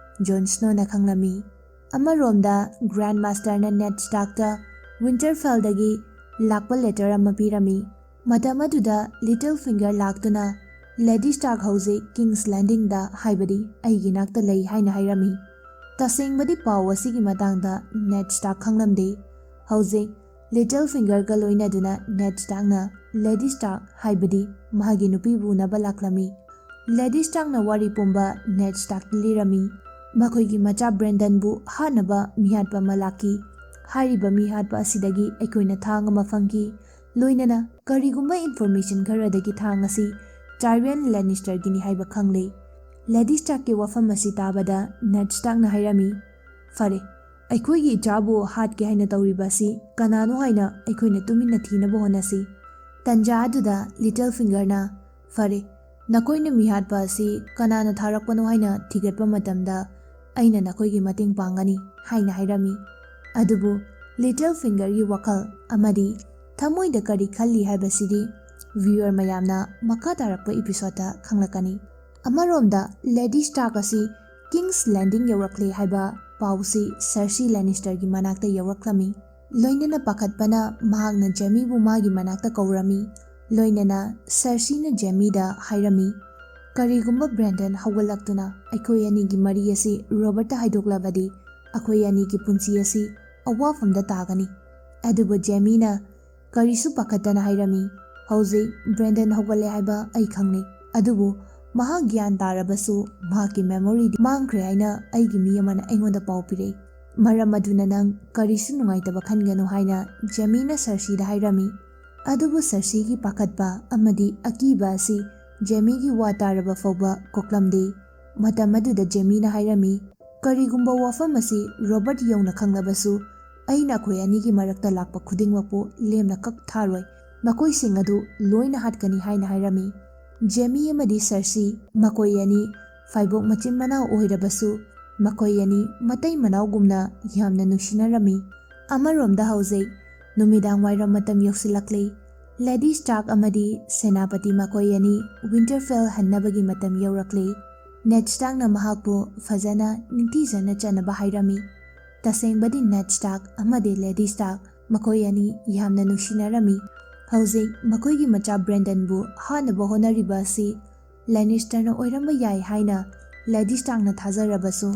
ꯖꯣꯟ ꯁ꯭ꯅꯣꯅ ꯈꯪꯂꯝꯃꯤ꯫ ꯑꯃꯔꯣꯝꯗ ꯒ꯭ꯔꯥꯟ ꯃꯥꯁꯇꯔꯅ ꯅꯦꯗ ꯁ꯭ꯇꯥꯔꯛꯇ ꯋꯤꯟꯇꯔꯐꯦꯜꯗꯒꯤ ꯂꯥꯛꯄ ꯂꯦꯇꯔ ꯑꯃ ꯄꯤꯔꯝꯃꯤ꯫ ꯃꯇꯝ ꯑꯗꯨꯗ ꯂꯤꯇꯜ ꯐꯤꯡꯒꯔ ꯂꯥꯛꯇꯨꯅ, "ꯂꯦꯗꯤ ꯁ꯭ꯇꯥꯔꯛ ꯍꯧꯖꯤꯛ ꯀꯤꯡꯁ ꯂꯦꯟꯗꯤꯡꯗ, ꯍꯥꯏꯕꯗꯤ ꯑꯩꯒꯤ ꯅꯥꯛꯇ ꯂꯩ" ꯍꯥꯏꯅ ꯍꯥꯏꯔꯝꯃꯤ꯫ ꯇꯁꯦꯡꯕꯗꯤ ꯄꯥꯎ ꯑꯁꯤꯒꯤ ꯃꯇꯥꯡꯗ ꯅꯦꯗ ꯁ꯭ꯇꯥꯔꯛ ꯈꯪꯂꯝꯗꯦ꯫ ꯍꯧꯖꯤꯛ ꯂꯤꯇꯜ ꯐꯤꯡꯒꯔꯒ ꯂꯣꯏꯅꯗꯨꯅ ꯅꯦꯗ ꯁ꯭ꯇꯥꯔꯛꯅ ꯂꯦꯗꯤ ꯁ꯭ꯇꯥꯔꯛ, ꯍꯥꯏꯕꯗꯤ ꯃꯍꯥꯛꯀꯤ ꯅꯨꯄꯤꯕꯨ ꯎꯅꯕ ꯂꯥꯛꯂꯝꯃꯤ꯫ ꯂꯦꯗꯤ ꯁ꯭ꯇꯥꯔꯛꯅ ꯋꯥꯔꯤ ꯄꯨꯝꯕ ꯅꯦꯗ ꯁ꯭ꯇꯥꯔꯛꯇ ꯂꯤꯔꯝꯃꯤ꯫ ꯃꯈꯣꯏꯒꯤ ꯃꯆꯥ ꯕ꯭ꯔꯦꯟꯗꯟꯕꯨ ꯍꯥꯠꯅꯕ ꯃꯤꯍꯥꯠꯄ ꯑꯃ ꯂꯥꯛꯈꯤ꯫ ꯍꯥꯏꯔꯤꯕ ꯃꯤꯍꯥꯠꯄ ꯑꯁꯤꯗꯒꯤ ꯑꯩꯈꯣꯏꯅ ꯊꯥꯡ ꯑꯃ ꯐꯪꯈꯤ꯫ ꯂꯣꯏꯅꯅ ꯀꯔꯤꯒꯨꯝꯕ ꯏꯟꯐꯣꯔꯃꯦꯁꯟ ꯈꯔꯗꯒꯤ ꯊꯥꯡ ꯑꯁꯤ ꯇꯥꯏꯔꯤꯌꯟ ꯂꯦꯅꯤꯁꯇꯔꯒꯤꯅꯤ ꯍꯥꯏꯕ ꯈꯪꯂꯦ꯫ ꯂꯦꯗꯤ ꯁ꯭ꯇꯥꯔꯛꯀꯤ ꯋꯥꯐꯝ ꯑꯁꯤ ꯇꯥꯕꯗ ꯅꯦꯗ ꯁ꯭ꯇꯥꯔꯛꯅ ꯍꯥꯏꯔꯝꯃꯤ, "ꯐꯔꯦ, ꯑꯩꯈꯣꯏꯒꯤ ꯏꯆꯥꯕꯨ ꯍꯥꯠꯀꯦ ꯍꯥꯏꯅ ꯇꯧꯔꯤꯕ ꯑꯁꯤ ꯀꯅꯥꯅꯣ ꯍꯥꯏꯅ ꯑꯩꯈꯣꯏꯅ ꯇꯨꯃꯤꯟꯅ ꯊꯤꯅꯕ ꯍꯣꯠꯅꯁꯤ꯫" ꯇꯟꯖꯥ ꯑꯗꯨꯗ ꯂꯤꯇꯜ ꯐꯤꯡꯒꯔꯅ, "ꯐꯔꯦ, ꯅꯈꯣꯏꯅ ꯃꯤꯍꯥꯠꯄ ꯑꯁꯤ ꯀꯅꯥꯅ ꯊꯥꯔꯛꯄꯅꯣ ꯍꯥꯏꯅ ꯊꯤꯒꯠꯄ ꯃꯇꯝꯗ ꯑꯩꯅ ꯅꯈꯣꯏꯒꯤ ꯃꯇꯦꯡ ꯄꯥꯡꯒꯅꯤ" ꯍꯥꯏꯅ ꯍꯥꯏꯔꯝꯃꯤ꯫ ꯑꯗꯨꯕꯨ ꯂꯤꯇꯜ ꯐꯤꯡꯒꯔꯒꯤ ꯋꯥꯈꯜ ꯑꯃꯗꯤ ꯊꯃꯣꯏꯗ ꯀꯔꯤ ꯈꯜꯂꯤ ꯍꯥꯏꯕꯁꯤꯗꯤ ꯚ꯭ꯌꯨꯋꯔ ꯃꯌꯥꯝꯅ ꯃꯈꯥ ꯇꯥꯔꯛꯄ ꯏꯄꯤꯁꯣꯗꯇ ꯈꯪꯂꯛꯀꯅꯤ꯫ ꯑꯃꯔꯣꯝꯗ ꯂꯦꯗꯤ ꯁ꯭ꯇꯥꯔꯛ ꯑꯁꯤ ꯀꯤꯡꯁ ꯂꯦꯟꯗꯤꯡ ꯌꯧꯔꯛꯂꯦ ꯍꯥꯏꯕ ꯄꯥꯎꯁꯤ ꯁꯔꯁꯤ ꯂꯦꯅꯤꯁꯇꯔꯒꯤ ꯃꯅꯥꯛꯇ ꯌꯧꯔꯛꯂꯝꯃꯤ꯫ ꯂꯣꯏꯅꯅ ꯄꯥꯈꯠꯄꯅ ꯃꯍꯥꯛꯅ ꯖꯦꯃꯤꯕꯨ ꯃꯥꯒꯤ ꯃꯅꯥꯛꯇ ꯀꯧꯔꯝꯃꯤ꯫ ꯂꯣꯏꯅꯅ ꯁꯔꯁꯤꯅ ꯖꯦꯃꯤꯗ ꯍꯥꯏꯔꯝꯃꯤ, "ꯀꯔꯤꯒꯨꯝꯕ ꯕ꯭ꯔꯦꯟꯗꯟ ꯍꯧꯒꯠꯂꯛꯇꯨꯅ ꯑꯩꯈꯣꯏ ꯑꯅꯤꯒꯤ ꯃꯔꯤ ꯑꯁꯤ ꯔꯣꯕꯔꯠꯇ ꯍꯥꯏꯗꯣꯛꯂꯕꯗꯤ ꯑꯩꯈꯣꯏ ꯑꯅꯤꯒꯤ ꯄꯨꯟꯁꯤ ꯑꯁꯤ ꯑꯋꯥꯐꯝꯗ ꯇꯥꯒꯅꯤ"꯫ ꯑꯗꯨꯕꯨ ꯖꯦꯃꯤꯅ ꯀꯔꯤꯁꯨ ꯄꯥꯈꯠꯇꯅ ꯍꯥꯏꯔꯝꯃꯤ, "ꯍꯧꯖꯤꯛ ꯕ꯭ꯔꯦꯟꯗꯟ ꯍꯧꯒꯠꯂꯦ ꯍꯥꯏꯕ ꯑꯩ ꯈꯪꯂꯦ, ꯑꯗꯨꯕꯨ ꯃꯍꯥꯛ ꯒ꯭ꯌꯥꯟ ꯇꯥꯔꯕꯁꯨ ꯃꯍꯥꯛꯀꯤ ꯃꯦꯃꯣꯔꯤꯗꯤ ꯃꯥꯡꯈ꯭ꯔꯦ ꯍꯥꯏꯅ ꯑꯩꯒꯤ ꯃꯤ ꯑꯃꯅ ꯑꯩꯉꯣꯟꯗ ꯄꯥꯎ ꯄꯤꯔꯛꯏ꯫ ꯃꯔꯝ ꯑꯗꯨꯅ ꯅꯪ ꯀꯔꯤꯁꯨ ꯅꯨꯡꯉꯥꯏꯇꯕ ꯈꯟꯒꯅꯨ" ꯍꯥꯏꯅ ꯖꯦꯃꯤꯅ ꯁꯔꯁꯤꯗ ꯍꯥꯏꯔꯝꯃꯤ꯫ ꯑꯗꯨꯕꯨ ꯁꯔꯁꯤꯒꯤ ꯄꯥꯈꯠꯄ ꯑꯃꯗꯤ ꯑꯀꯤꯕ ꯑꯁꯤ ꯖꯦꯃꯤꯒꯤ ꯋꯥ ꯇꯥꯔꯕ ꯐꯥꯎꯕ ꯀꯣꯛꯂꯝꯗꯦ꯫ ꯃꯇꯝ ꯑꯗꯨꯗ ꯖꯦꯃꯤꯅ ꯍꯥꯏꯔꯝꯃꯤ, "ꯀꯔꯤꯒꯨꯝꯕ ꯋꯥꯐꯝ ꯑꯁꯤ ꯔꯣꯕꯔꯠ ꯌꯧꯅ ꯈꯪꯂꯕꯁꯨ, ꯑꯩꯅ ꯑꯩꯈꯣꯏ ꯑꯅꯤꯒꯤ ꯃꯔꯛꯇ ꯂꯥꯛꯄ ꯈꯨꯗꯤꯡꯃꯛꯄꯨ ꯂꯦꯝꯅ ꯀꯛ ꯊꯥꯔꯣꯏ꯫ ꯃꯈꯣꯏꯁꯤꯡ ꯑꯗꯨ ꯂꯣꯏꯅ ꯍꯥꯠꯀꯅꯤ" ꯍꯥꯏꯅ ꯍꯥꯏꯔꯝꯃꯤ꯫ ꯖꯦꯃꯤ ꯑꯃꯗꯤ ꯁꯔꯁꯤ ꯃꯈꯣꯏ ꯑꯅꯤ ꯐꯥꯏꯕꯣꯛ ꯃꯆꯤꯟ ꯃꯅꯥꯎ ꯑꯣꯏꯔꯕꯁꯨ, ꯃꯈꯣꯏ ꯑꯅꯤ ꯃꯇꯩ ꯃꯅꯥꯎꯒꯨꯝꯅ ꯌꯥꯝꯅ ꯅꯨꯡꯁꯤꯅꯔꯝꯃꯤ꯫ ꯑꯃꯔꯣꯝꯗ ꯍꯧꯖꯤꯛ ꯅꯨꯃꯤꯗꯥꯡ ꯋꯥꯏꯔꯝ ꯃꯇꯝ ꯌꯧꯁꯤꯜꯂꯛꯂꯦ꯫ ꯂꯦꯗꯤ ꯁ꯭ꯇꯥꯔꯛ ꯑꯃꯗꯤ ꯁꯦꯅꯥꯄꯇꯤ ꯃꯈꯣꯏ ꯑꯅꯤ ꯋꯤꯟꯇꯔꯐꯦꯜ ꯍꯟꯅꯕꯒꯤ ꯃꯇꯝ ꯌꯧꯔꯛꯂꯦ꯫ ꯅꯦꯗ ꯁ꯭ꯇꯥꯔꯛꯅ ꯃꯍꯥꯛꯄꯨ ꯐꯖꯅ ꯅꯤꯡꯊꯤꯖꯅ ꯆꯠꯅꯕ ꯍꯥꯏꯔꯝꯃꯤ꯫ ꯇꯁꯦꯡꯕꯗꯤ ꯅꯦꯗ ꯁ꯭ꯇꯥꯔꯛ ꯑꯃꯗꯤ ꯂꯦꯗꯤ ꯁ꯭ꯇꯥꯔꯛ ꯃꯈꯣꯏ ꯑꯅꯤ ꯌꯥꯝꯅ ꯅꯨꯡꯁꯤꯅꯔꯝꯃꯤ꯫ ꯍꯧꯖꯤꯛ ꯃꯈꯣꯏꯒꯤ ꯃꯆꯥ ꯕ꯭ꯔꯦꯟꯗꯟꯕꯨ ꯍꯥꯠꯅꯕ ꯍꯣꯠꯅꯔꯤꯕ ꯑꯁꯤ ꯂꯦꯅꯤꯁꯇꯔꯅ ꯑꯣꯏꯔꯝꯕ ꯌꯥꯏ ꯍꯥꯏꯅ ꯂꯦꯗꯤ ꯁ꯭ꯇꯥꯔꯛꯅ ꯊꯥꯖꯔꯕꯁꯨ,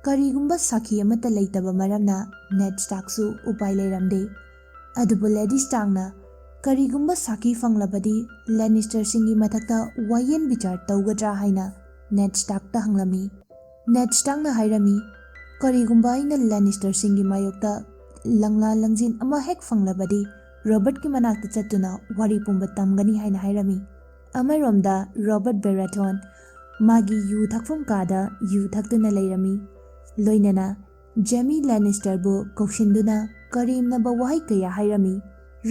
ꯀꯔꯤꯒꯨꯝꯕ ꯁꯥꯈꯤ ꯑꯃꯠꯇ ꯂꯩꯇꯕ ꯃꯔꯝꯅ ꯅꯦꯗ ꯁ꯭ꯇꯥꯔꯛꯁꯨ ꯎꯄꯥꯏ ꯂꯩꯔꯝꯗꯦ꯫ ꯑꯗꯨꯕꯨ ꯂꯦꯗꯤ ꯁ꯭ꯇꯥꯔꯛꯅ ꯀꯔꯤꯒꯨꯝꯕ ꯁꯥꯈꯤ ꯐꯪꯂꯕꯗꯤ ꯂꯦꯅꯤꯁꯇꯔꯁꯤꯡꯒꯤ ꯃꯊꯛꯇ ꯋꯥꯌꯦꯟ ꯕꯤꯆꯥꯔ ꯇꯧꯒꯗ꯭ꯔꯥ ꯍꯥꯏꯅ ꯅꯦꯗ ꯁ꯭ꯇꯥꯔꯛꯇ ꯍꯪꯂꯝꯃꯤ꯫ ꯅꯦꯗ ꯁ꯭ꯇꯥꯔꯛꯅ ꯍꯥꯏꯔꯝꯃꯤ, "ꯀꯔꯤꯒꯨꯝꯕ ꯑꯩꯅ ꯂꯦꯅꯤꯁꯇꯔꯁꯤꯡꯒꯤ ꯃꯥꯌꯣꯛꯇ ꯂꯪꯂꯥ ꯂꯪꯖꯤꯟ ꯑꯃ ꯍꯦꯛ ꯐꯪꯂꯕꯗꯤ ꯔꯣꯕꯔꯠꯀꯤ ꯃꯅꯥꯛꯇ ꯆꯠꯇꯨꯅ ꯋꯥꯔꯤ ꯄꯨꯝꯕ ꯇꯝꯒꯅꯤ" ꯍꯥꯏꯅ ꯍꯥꯏꯔꯝꯃꯤ꯫ ꯑꯃꯔꯣꯝꯗ ꯔꯣꯕꯔꯠ ꯕꯦꯔꯥꯊꯣꯟ ꯃꯥꯒꯤ ꯌꯨ ꯊꯛꯐꯝ ꯀꯥꯗ ꯌꯨ ꯊꯛꯇꯨꯅ ꯂꯩꯔꯝꯃꯤ꯫ ꯂꯣꯏꯅꯅ ꯖꯦꯃꯤ ꯂꯦꯅꯤꯁꯇꯔꯕꯨ ꯀꯧꯁꯤꯟꯗꯨꯅ ꯀꯔꯦꯝꯅꯕ ꯋꯥꯍꯩ ꯀꯌꯥ ꯍꯥꯏꯔꯝꯃꯤ꯫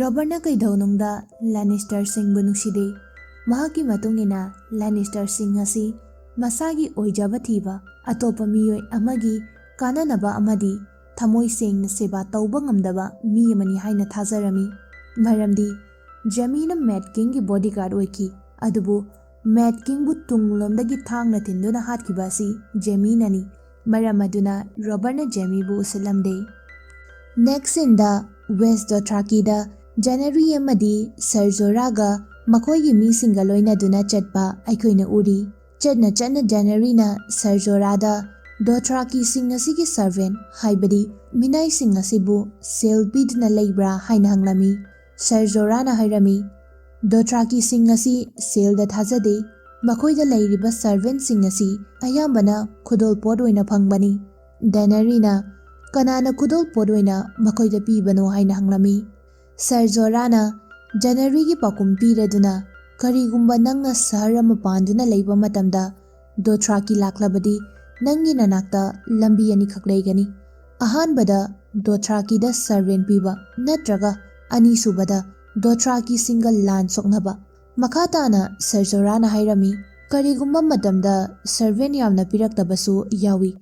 ꯔꯣꯕꯔꯠꯅ ꯀꯩꯗꯧꯅꯨꯡꯗ ꯂꯦꯅꯤꯁꯇꯔꯁꯤꯡꯕꯨ ꯅꯨꯡꯁꯤꯗꯦ꯫ ꯃꯍꯥꯛꯀꯤ ꯃꯇꯨꯡ ꯏꯟꯅ ꯂꯦꯅꯤꯁꯇꯔꯁꯤꯡ ꯑꯁꯤ ꯃꯁꯥꯒꯤ ꯑꯣꯏꯖꯕ ꯊꯤꯕ, ꯑꯇꯣꯞꯄ ꯃꯤꯑꯣꯏ ꯑꯃꯒꯤ ꯀꯥꯟꯅꯅꯕ ꯑꯃꯗꯤ ꯊꯃꯣꯏ ꯁꯦꯡꯅ ꯁꯦꯕꯥ ꯇꯧꯕ ꯉꯝꯗꯕ ꯃꯤ ꯑꯃꯅꯤ ꯍꯥꯏꯅ ꯊꯥꯖꯔꯝꯃꯤ꯫ ꯃꯔꯝꯗꯤ ꯖꯦꯃꯤꯅ ꯃꯦꯗ ꯀꯤꯡꯒꯤ ꯕꯣꯗꯤꯒꯥꯔꯗ ꯑꯣꯏꯈꯤ, ꯑꯗꯨꯕꯨ Mad Kingꯕꯨ ꯇꯨꯡꯂꯣꯝꯗꯒꯤ ꯊꯥꯡꯅ ꯊꯤꯟꯗꯨꯅ ꯍꯥꯠꯈꯤꯕ ꯑꯁꯤ Jaimeꯅꯅꯤ꯫ ꯃꯔꯝ ꯑꯗꯨꯅ Robertꯅ Jaimeꯕꯨ ꯎꯁꯤꯠꯂꯝꯗꯦ꯫ Next sceneꯗ West Dothrakiꯗ Janery ꯑꯃꯗꯤ Ser Jorahꯒ ꯃꯈꯣꯏꯒꯤ ꯃꯤꯁꯤꯡꯒ ꯂꯣꯏꯅꯗꯨꯅ ꯆꯠꯄ ꯑꯩꯈꯣꯏꯅ ꯎꯔꯤ꯫ ꯆꯠꯅ ꯆꯠꯅ Janeryꯅ Ser Jorahꯗ Dothrakiꯁꯤꯡ ꯑꯁꯤꯒꯤ servant, ꯍꯥꯏꯕꯗꯤ ꯃꯤꯅꯥꯏꯁꯤꯡ ꯑꯁꯤꯕꯨ ꯁꯦꯜ ꯄꯤꯗꯨꯅ ꯂꯩꯕ꯭ꯔꯥ ꯍꯥꯏꯅ ꯍꯪꯂꯝꯃꯤ꯫ Ser Jorahꯅ ꯍꯥꯏꯔꯝꯃꯤ, "Dothrakiꯁꯤꯡ ꯑꯁꯤ ꯁꯦꯜꯗ ꯊꯥꯖꯗꯦ꯫ ꯃꯈꯣꯏꯗ ꯂꯩꯔꯤꯕ servantꯁꯤꯡ ꯑꯁꯤ ꯑꯌꯥꯝꯕꯅ ꯈꯨꯗꯣꯜꯄꯣꯠ ꯑꯣꯏꯅ ꯐꯪꯕꯅꯤ꯫" Janeryꯅ, "ꯀꯅꯥꯅ ꯈꯨꯗꯣꯜꯄꯣꯠ ꯑꯣꯏꯅ ꯃꯈꯣꯏꯗ ꯄꯤꯕꯅꯣ?" ꯍꯥꯏꯅ ꯍꯪꯂꯝꯃꯤ꯫ Ser Jorahꯅ Janeryꯒꯤ ꯄꯥꯎꯈꯨꯝ ꯄꯤꯔꯗꯨꯅ, "ꯀꯔꯤꯒꯨꯝꯕ ꯅꯪꯅ ꯁꯍꯔ ꯑꯃ ꯄꯥꯟꯗꯨꯅ ꯂꯩꯕ ꯃꯇꯝꯗ Dothraki ꯂꯥꯛꯂꯕꯗꯤ ꯅꯪꯒꯤ ꯅꯅꯥꯛꯇ ꯂꯝꯕꯤ ꯑꯅꯤꯈꯛ ꯂꯩꯒꯅꯤ꯫ ꯑꯍꯥꯟꯕꯗ Dothrakiꯗ servant ꯄꯤꯕ, ꯅꯠꯇ꯭ꯔꯒ ꯑꯅꯤꯁꯨꯕꯗ Dothrakiꯁꯤꯡꯒ ꯂꯥꯟ ꯁꯣꯛꯅꯕ꯫" ꯃꯈꯥ ꯇꯥꯅ Ser Jorahꯅ ꯍꯥꯏꯔꯝꯃꯤ, "ꯀꯔꯤꯒꯨꯝꯕ ꯃꯇꯝꯗ servant ꯌꯥꯝꯅ ꯄꯤꯔꯛꯇꯕꯁꯨ ꯌꯥꯎꯏ꯫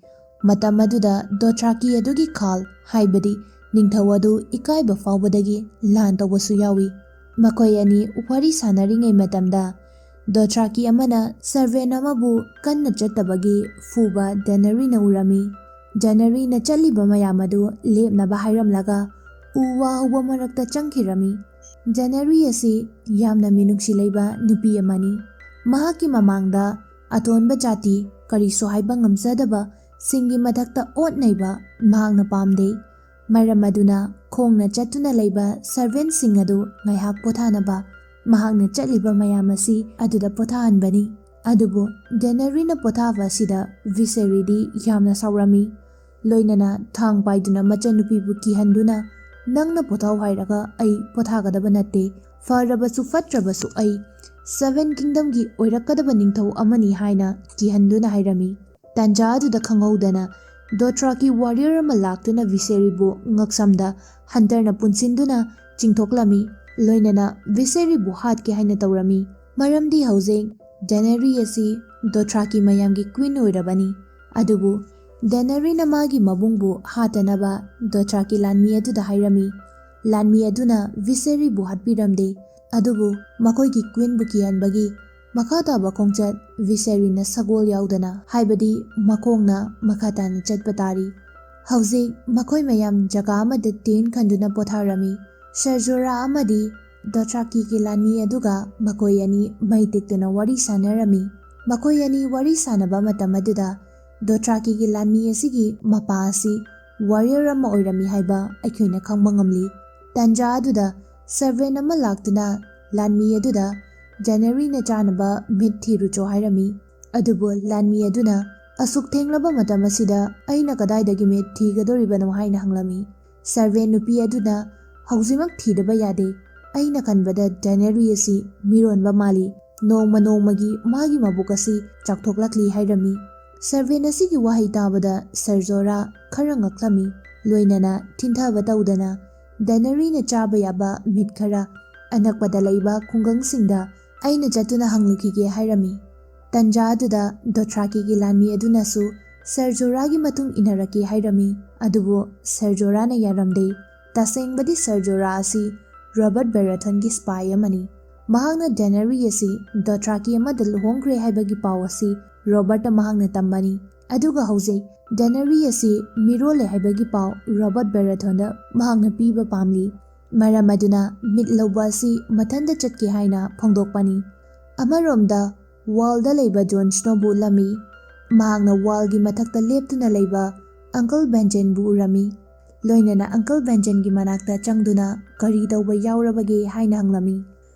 ꯃꯇꯝ ꯑꯗꯨꯗ Dothraki ꯑꯗꯨꯒꯤ ꯈꯥꯜ, ꯍꯥꯏꯕꯗꯤ ꯅꯤꯡꯊꯧ ꯑꯗꯨ ꯏꯀꯥꯏꯕ ꯐꯥꯎꯕꯗꯒꯤ ꯂꯥꯟ ꯇꯧꯕꯁꯨ ꯌꯥꯎꯏ꯫" ꯃꯈꯣꯏ ꯑꯅꯤ ꯋꯥꯔꯤ ꯁꯥꯟꯅꯔꯤꯉꯩ ꯃꯇꯝꯗ Dothraki ꯑꯃꯅ servant ꯑꯃꯕꯨ ꯀꯟꯅ ꯆꯠꯇꯕꯒꯤ ꯐꯨꯕ Janeryꯅ ꯎꯔꯝꯃꯤ꯫ Janeryꯅ ꯆꯠꯂꯤꯕ ꯃꯌꯥꯝ ꯑꯗꯨ ꯂꯦꯞꯅꯕ ꯍꯥꯏꯔꯝꯂꯒ ꯎ ꯋꯥ ꯍꯧꯕ ꯃꯔꯛꯇ ꯆꯪꯈꯤꯔꯝꯃꯤ꯫ Janery ꯑꯁꯤ ꯌꯥꯝꯅ ꯃꯤꯅꯨꯡꯁꯤ ꯂꯩꯕ ꯅꯨꯄꯤ ꯑꯃꯅꯤ꯫ ꯃꯍꯥꯛꯀꯤ ꯃꯃꯥꯡꯗ ꯑꯇꯣꯟꯕ ꯖꯥꯇꯤ, ꯀꯔꯤꯁꯨ ꯍꯥꯏꯕ ꯉꯝꯖꯗꯕ ꯁꯤꯡꯒꯤ ꯃꯊꯛꯇ ꯑꯣꯠ ꯅꯩꯕ ꯃꯍꯥꯛꯅ ꯄꯥꯝꯗꯦ꯫ ꯃꯔꯝ ꯑꯗꯨꯅ ꯈꯣꯡꯅ ꯆꯠꯇꯨꯅ ꯂꯩꯕ servantꯁꯤꯡ ꯑꯗꯨ ꯉꯥꯏꯍꯥꯛ ꯄꯣꯊꯥꯅꯕ ꯃꯍꯥꯛꯅ ꯆꯠꯂꯤꯕ ꯃꯌꯥꯝ ꯑꯁꯤ ꯑꯗꯨꯗ ꯄꯣꯊꯥꯍꯟꯕꯅꯤ꯫ ꯑꯗꯨꯕꯨ Janeryꯅ ꯄꯣꯊꯥꯕ ꯑꯁꯤꯗ Viserisꯗꯤ ꯌꯥꯝꯅ ꯁꯥꯎꯔꯝꯃꯤ꯫ ꯂꯣꯏꯅꯅ ꯊꯥꯡ ꯄꯥꯏꯗꯨꯅ ꯃꯆꯟꯅꯨꯄꯤꯕꯨ ꯀꯤꯍꯟꯗꯨꯅ, "ꯅꯪꯅ ꯄꯣꯊꯥꯎ ꯍꯥꯏꯔꯒ ꯑꯩ ꯄꯣꯊꯥꯒꯗꯕ ꯅꯠꯇꯦ꯫ ꯐꯔꯕꯁꯨ ꯐꯠꯇ꯭ꯔꯕꯁꯨ ꯑꯩ Seven Kingdomꯒꯤ ꯑꯣꯏꯔꯛꯀꯗꯕ ꯅꯤꯡꯊꯧ ꯑꯃꯅꯤ" ꯍꯥꯏꯅ ꯀꯤꯍꯟꯗꯨꯅ ꯍꯥꯏꯔꯝꯃꯤ꯫ ꯇꯥꯟꯖꯥ ꯑꯗꯨꯗ ꯈꯪꯍꯧꯗꯅ Dothraki warrior ꯑꯃ ꯂꯥꯛꯇꯨꯅ Viserisꯕꯨ ꯉꯛꯁꯝꯗ Hunterꯅ ꯄꯨꯟꯁꯤꯟꯗꯨꯅ ꯆꯤꯡꯊꯣꯛꯂꯝꯃꯤ꯫ ꯂꯣꯏꯅꯅ Viserisꯕꯨ ꯍꯥꯠꯀꯦ ꯍꯥꯏꯅ ꯇꯧꯔꯝꯃꯤ꯫ ꯃꯔꯝꯗꯤ ꯍꯧꯖꯤꯛ Janery ꯑꯁꯤ Dothraki ꯃꯌꯥꯝꯒꯤ queen ꯑꯣꯏꯔꯕꯅꯤ꯫ ꯑꯗꯨꯕꯨ Janeryꯅ ꯃꯥꯒꯤ ꯃꯕꯨꯡꯕꯨ ꯍꯥꯠꯇꯅꯕ Dothraki ꯂꯥꯟꯃꯤ ꯑꯗꯨꯗ ꯍꯥꯏꯔꯝꯃꯤ꯫ ꯂꯥꯟꯃꯤ ꯑꯗꯨꯅ Viserisꯕꯨ ꯍꯥꯠꯄꯤꯔꯝꯗꯦ꯫ ꯑꯗꯨꯕꯨ ꯃꯈꯣꯏꯒꯤ queenꯕꯨ ꯀꯤꯍꯟꯕꯒꯤ ꯃꯈꯥ ꯇꯥꯕ ꯈꯣꯡꯆꯠ ꯚꯤꯁꯦꯔꯤꯟꯅ ꯁꯒꯣꯜ ꯌꯥꯎꯗꯅ, ꯍꯥꯏꯕꯗꯤ ꯃꯈꯣꯡꯅ ꯃꯈꯥ ꯇꯥꯅ ꯆꯠꯄ ꯇꯥꯔꯤ꯫ ꯍꯧꯖꯤꯛ ꯃꯈꯣꯏ ꯃꯌꯥꯝ ꯖꯒꯥ ꯑꯃꯗ ꯇꯦꯟ ꯈꯟꯗꯨꯅ ꯄꯣꯊꯥꯔꯝꯃꯤ꯫ ꯁꯔꯖꯣꯔꯥ ꯑꯃꯗꯤ ꯗꯣꯊ꯭ꯔꯥꯀꯤꯒꯤ ꯂꯥꯟꯃꯤ ꯑꯗꯨꯒ ꯃꯈꯣꯏ ꯑꯅꯤ ꯃꯩ ꯇꯤꯛꯇꯨꯅ ꯋꯥꯔꯤ ꯁꯥꯟꯅꯔꯝꯃꯤ꯫ ꯃꯈꯣꯏ ꯑꯅꯤ ꯋꯥꯔꯤ ꯁꯥꯟꯅꯕ ꯃꯇꯝ ꯑꯗꯨꯗ ꯗꯣꯊ꯭ꯔꯥꯀꯤꯒꯤ ꯂꯥꯟꯃꯤ ꯑꯁꯤꯒꯤ ꯃꯄꯥ ꯑꯁꯤ ꯋꯥꯔꯤꯌꯔ ꯑꯃ ꯑꯣꯏꯔꯝꯃꯤ ꯍꯥꯏꯕ ꯑꯩꯈꯣꯏꯅ ꯈꯪꯕ ꯉꯝꯂꯤ꯫ ꯇꯟꯖꯥ ꯑꯗꯨꯗ ꯁꯔꯚꯦꯟ ꯑꯃ ꯂꯥꯛꯇꯨꯅ ꯂꯥꯟꯃꯤ ꯑꯗꯨꯗ ꯖꯦꯅꯔꯤꯅ ꯆꯥꯅꯕ ꯃꯤꯠ ꯊꯤꯔꯨꯆꯣ ꯍꯥꯏꯔꯝꯃꯤ꯫ ꯑꯗꯨꯕꯨ ꯂꯥꯟꯃꯤ ꯑꯗꯨꯅ, "ꯑꯁꯨꯛ ꯊꯦꯡꯂꯕ ꯃꯇꯝ ꯑꯁꯤꯗ ꯑꯩꯅ ꯀꯗꯥꯏꯗꯒꯤ ꯃꯤꯠ ꯊꯤꯒꯗꯧꯔꯤꯕꯅꯣ?" ꯍꯥꯏꯅ ꯍꯪꯂꯝꯃꯤ꯫ ꯁꯔꯚꯦꯟ ꯅꯨꯄꯤ ꯑꯗꯨꯅ, "ꯍꯧꯖꯤꯛꯃꯛ ꯊꯤꯗꯕ ꯌꯥꯗꯦ꯫ ꯑꯩꯅ ꯈꯟꯕꯗ ꯖꯦꯅꯔꯤ ꯑꯁꯤ ꯃꯤꯔꯣꯟꯕ ꯃꯥꯜꯂꯤ꯫ ꯅꯣꯡꯃ ꯅꯣꯡꯃꯒꯤ ꯃꯥꯒꯤ ꯃꯕꯨꯛ ꯑꯁꯤ ꯆꯥꯎꯊꯣꯛꯂꯛꯂꯤ" ꯍꯥꯏꯔꯝꯃꯤ꯫ ꯁꯔꯚꯦꯟ ꯑꯁꯤꯒꯤ ꯋꯥꯍꯩ ꯇꯥꯕꯗ ꯁꯔꯖꯣꯔꯥ ꯈꯔ ꯉꯛꯂꯝꯃꯤ꯫ ꯂꯣꯏꯅꯅ ꯊꯤꯟꯊꯕ ꯇꯧꯗꯅ ꯖꯦꯅꯔꯤꯅ ꯆꯥꯕ ꯌꯥꯕ ꯃꯤꯠ ꯈꯔ ꯑꯅꯛꯄꯗ ꯂꯩꯕ ꯈꯨꯡꯒꯪꯁꯤꯡꯗ ꯑꯩꯅ ꯆꯠꯇꯨꯅ ꯍꯪꯂꯨꯈꯤꯒꯦ ꯍꯥꯏꯔꯝꯃꯤ꯫ ꯇꯟꯖꯥ ꯑꯗꯨꯗ ꯗꯣꯊ꯭ꯔꯥꯀꯤꯒꯤ ꯂꯥꯟꯃꯤ ꯑꯗꯨꯅꯁꯨ ꯁꯔꯖꯣꯔꯥꯒꯤ ꯃꯇꯨꯡ ꯏꯟꯅꯔꯛꯀꯦ ꯍꯥꯏꯔꯝꯃꯤ꯫ ꯑꯗꯨꯕꯨ ꯁꯔꯖꯣꯔꯥꯅ ꯌꯥꯔꯝꯗꯦ꯫ ꯇꯁꯦꯡꯕꯗꯤ ꯁꯔꯖꯣꯔꯥ ꯑꯁꯤ ꯔꯣꯕꯥꯔꯠ ꯕꯦꯔꯥꯊꯣꯟꯒꯤ ꯁ꯭ꯄꯥꯏ ꯑꯃꯅꯤ꯫ ꯃꯍꯥꯛꯅ ꯖꯦꯅꯔꯤ ꯑꯁꯤ ꯗꯣꯊ꯭ꯔꯥꯀꯤ ꯑꯃꯗ ꯂꯨꯍꯣꯡꯈ꯭ꯔꯦ ꯍꯥꯏꯕꯒꯤ ꯄꯥꯎ ꯑꯁꯤ ꯔꯣꯕꯥꯔꯠꯇ ꯃꯍꯥꯛꯅ ꯇꯝꯕꯅꯤ꯫ ꯑꯗꯨꯒ ꯍꯧꯖꯤꯛ ꯖꯦꯅꯔꯤ ꯑꯁꯤ ꯃꯤꯔꯣꯜꯂꯦ ꯍꯥꯏꯕꯒꯤ ꯄꯥꯎ ꯔꯣꯕꯥꯔꯠ ꯕꯦꯔꯥꯊꯣꯟꯗ ꯃꯍꯥꯛꯅ ꯄꯤꯕ ꯄꯥꯝꯂꯤ꯫ ꯃꯔꯝ ꯑꯗꯨꯅ ꯃꯤꯠ ꯂꯧꯕ ꯑꯁꯤ ꯃꯊꯟꯇ ꯆꯠꯀꯦ ꯍꯥꯏꯅ ꯐꯣꯡꯗꯣꯛꯄꯅꯤ꯫ ꯑꯃꯔꯣꯝꯗ ꯋꯥꯜꯗ ꯂꯩꯕ ꯖꯣꯟ ꯁ꯭ꯅꯣꯕꯨ ꯎꯠꯂꯝꯃꯤ꯫ ꯃꯍꯥꯛꯅ ꯋꯥꯜꯒꯤ ꯃꯊꯛꯇ ꯂꯦꯞꯇꯨꯅ ꯂꯩꯕ ꯑꯪꯀꯜ ꯕꯦꯟꯖꯦꯟꯕꯨ ꯎꯔꯝꯃꯤ꯫ ꯂꯣꯏꯅꯅ ꯑꯪꯀꯜ ꯕꯦꯟꯖꯦꯟꯒꯤ ꯃꯅꯥꯛꯇ ꯆꯪꯗꯨꯅ ꯀꯔꯤ ꯇꯧꯕ ꯌꯥꯎꯔꯕꯒꯦ ꯍꯥꯏꯅ ꯍꯪꯂꯝꯃꯤ꯫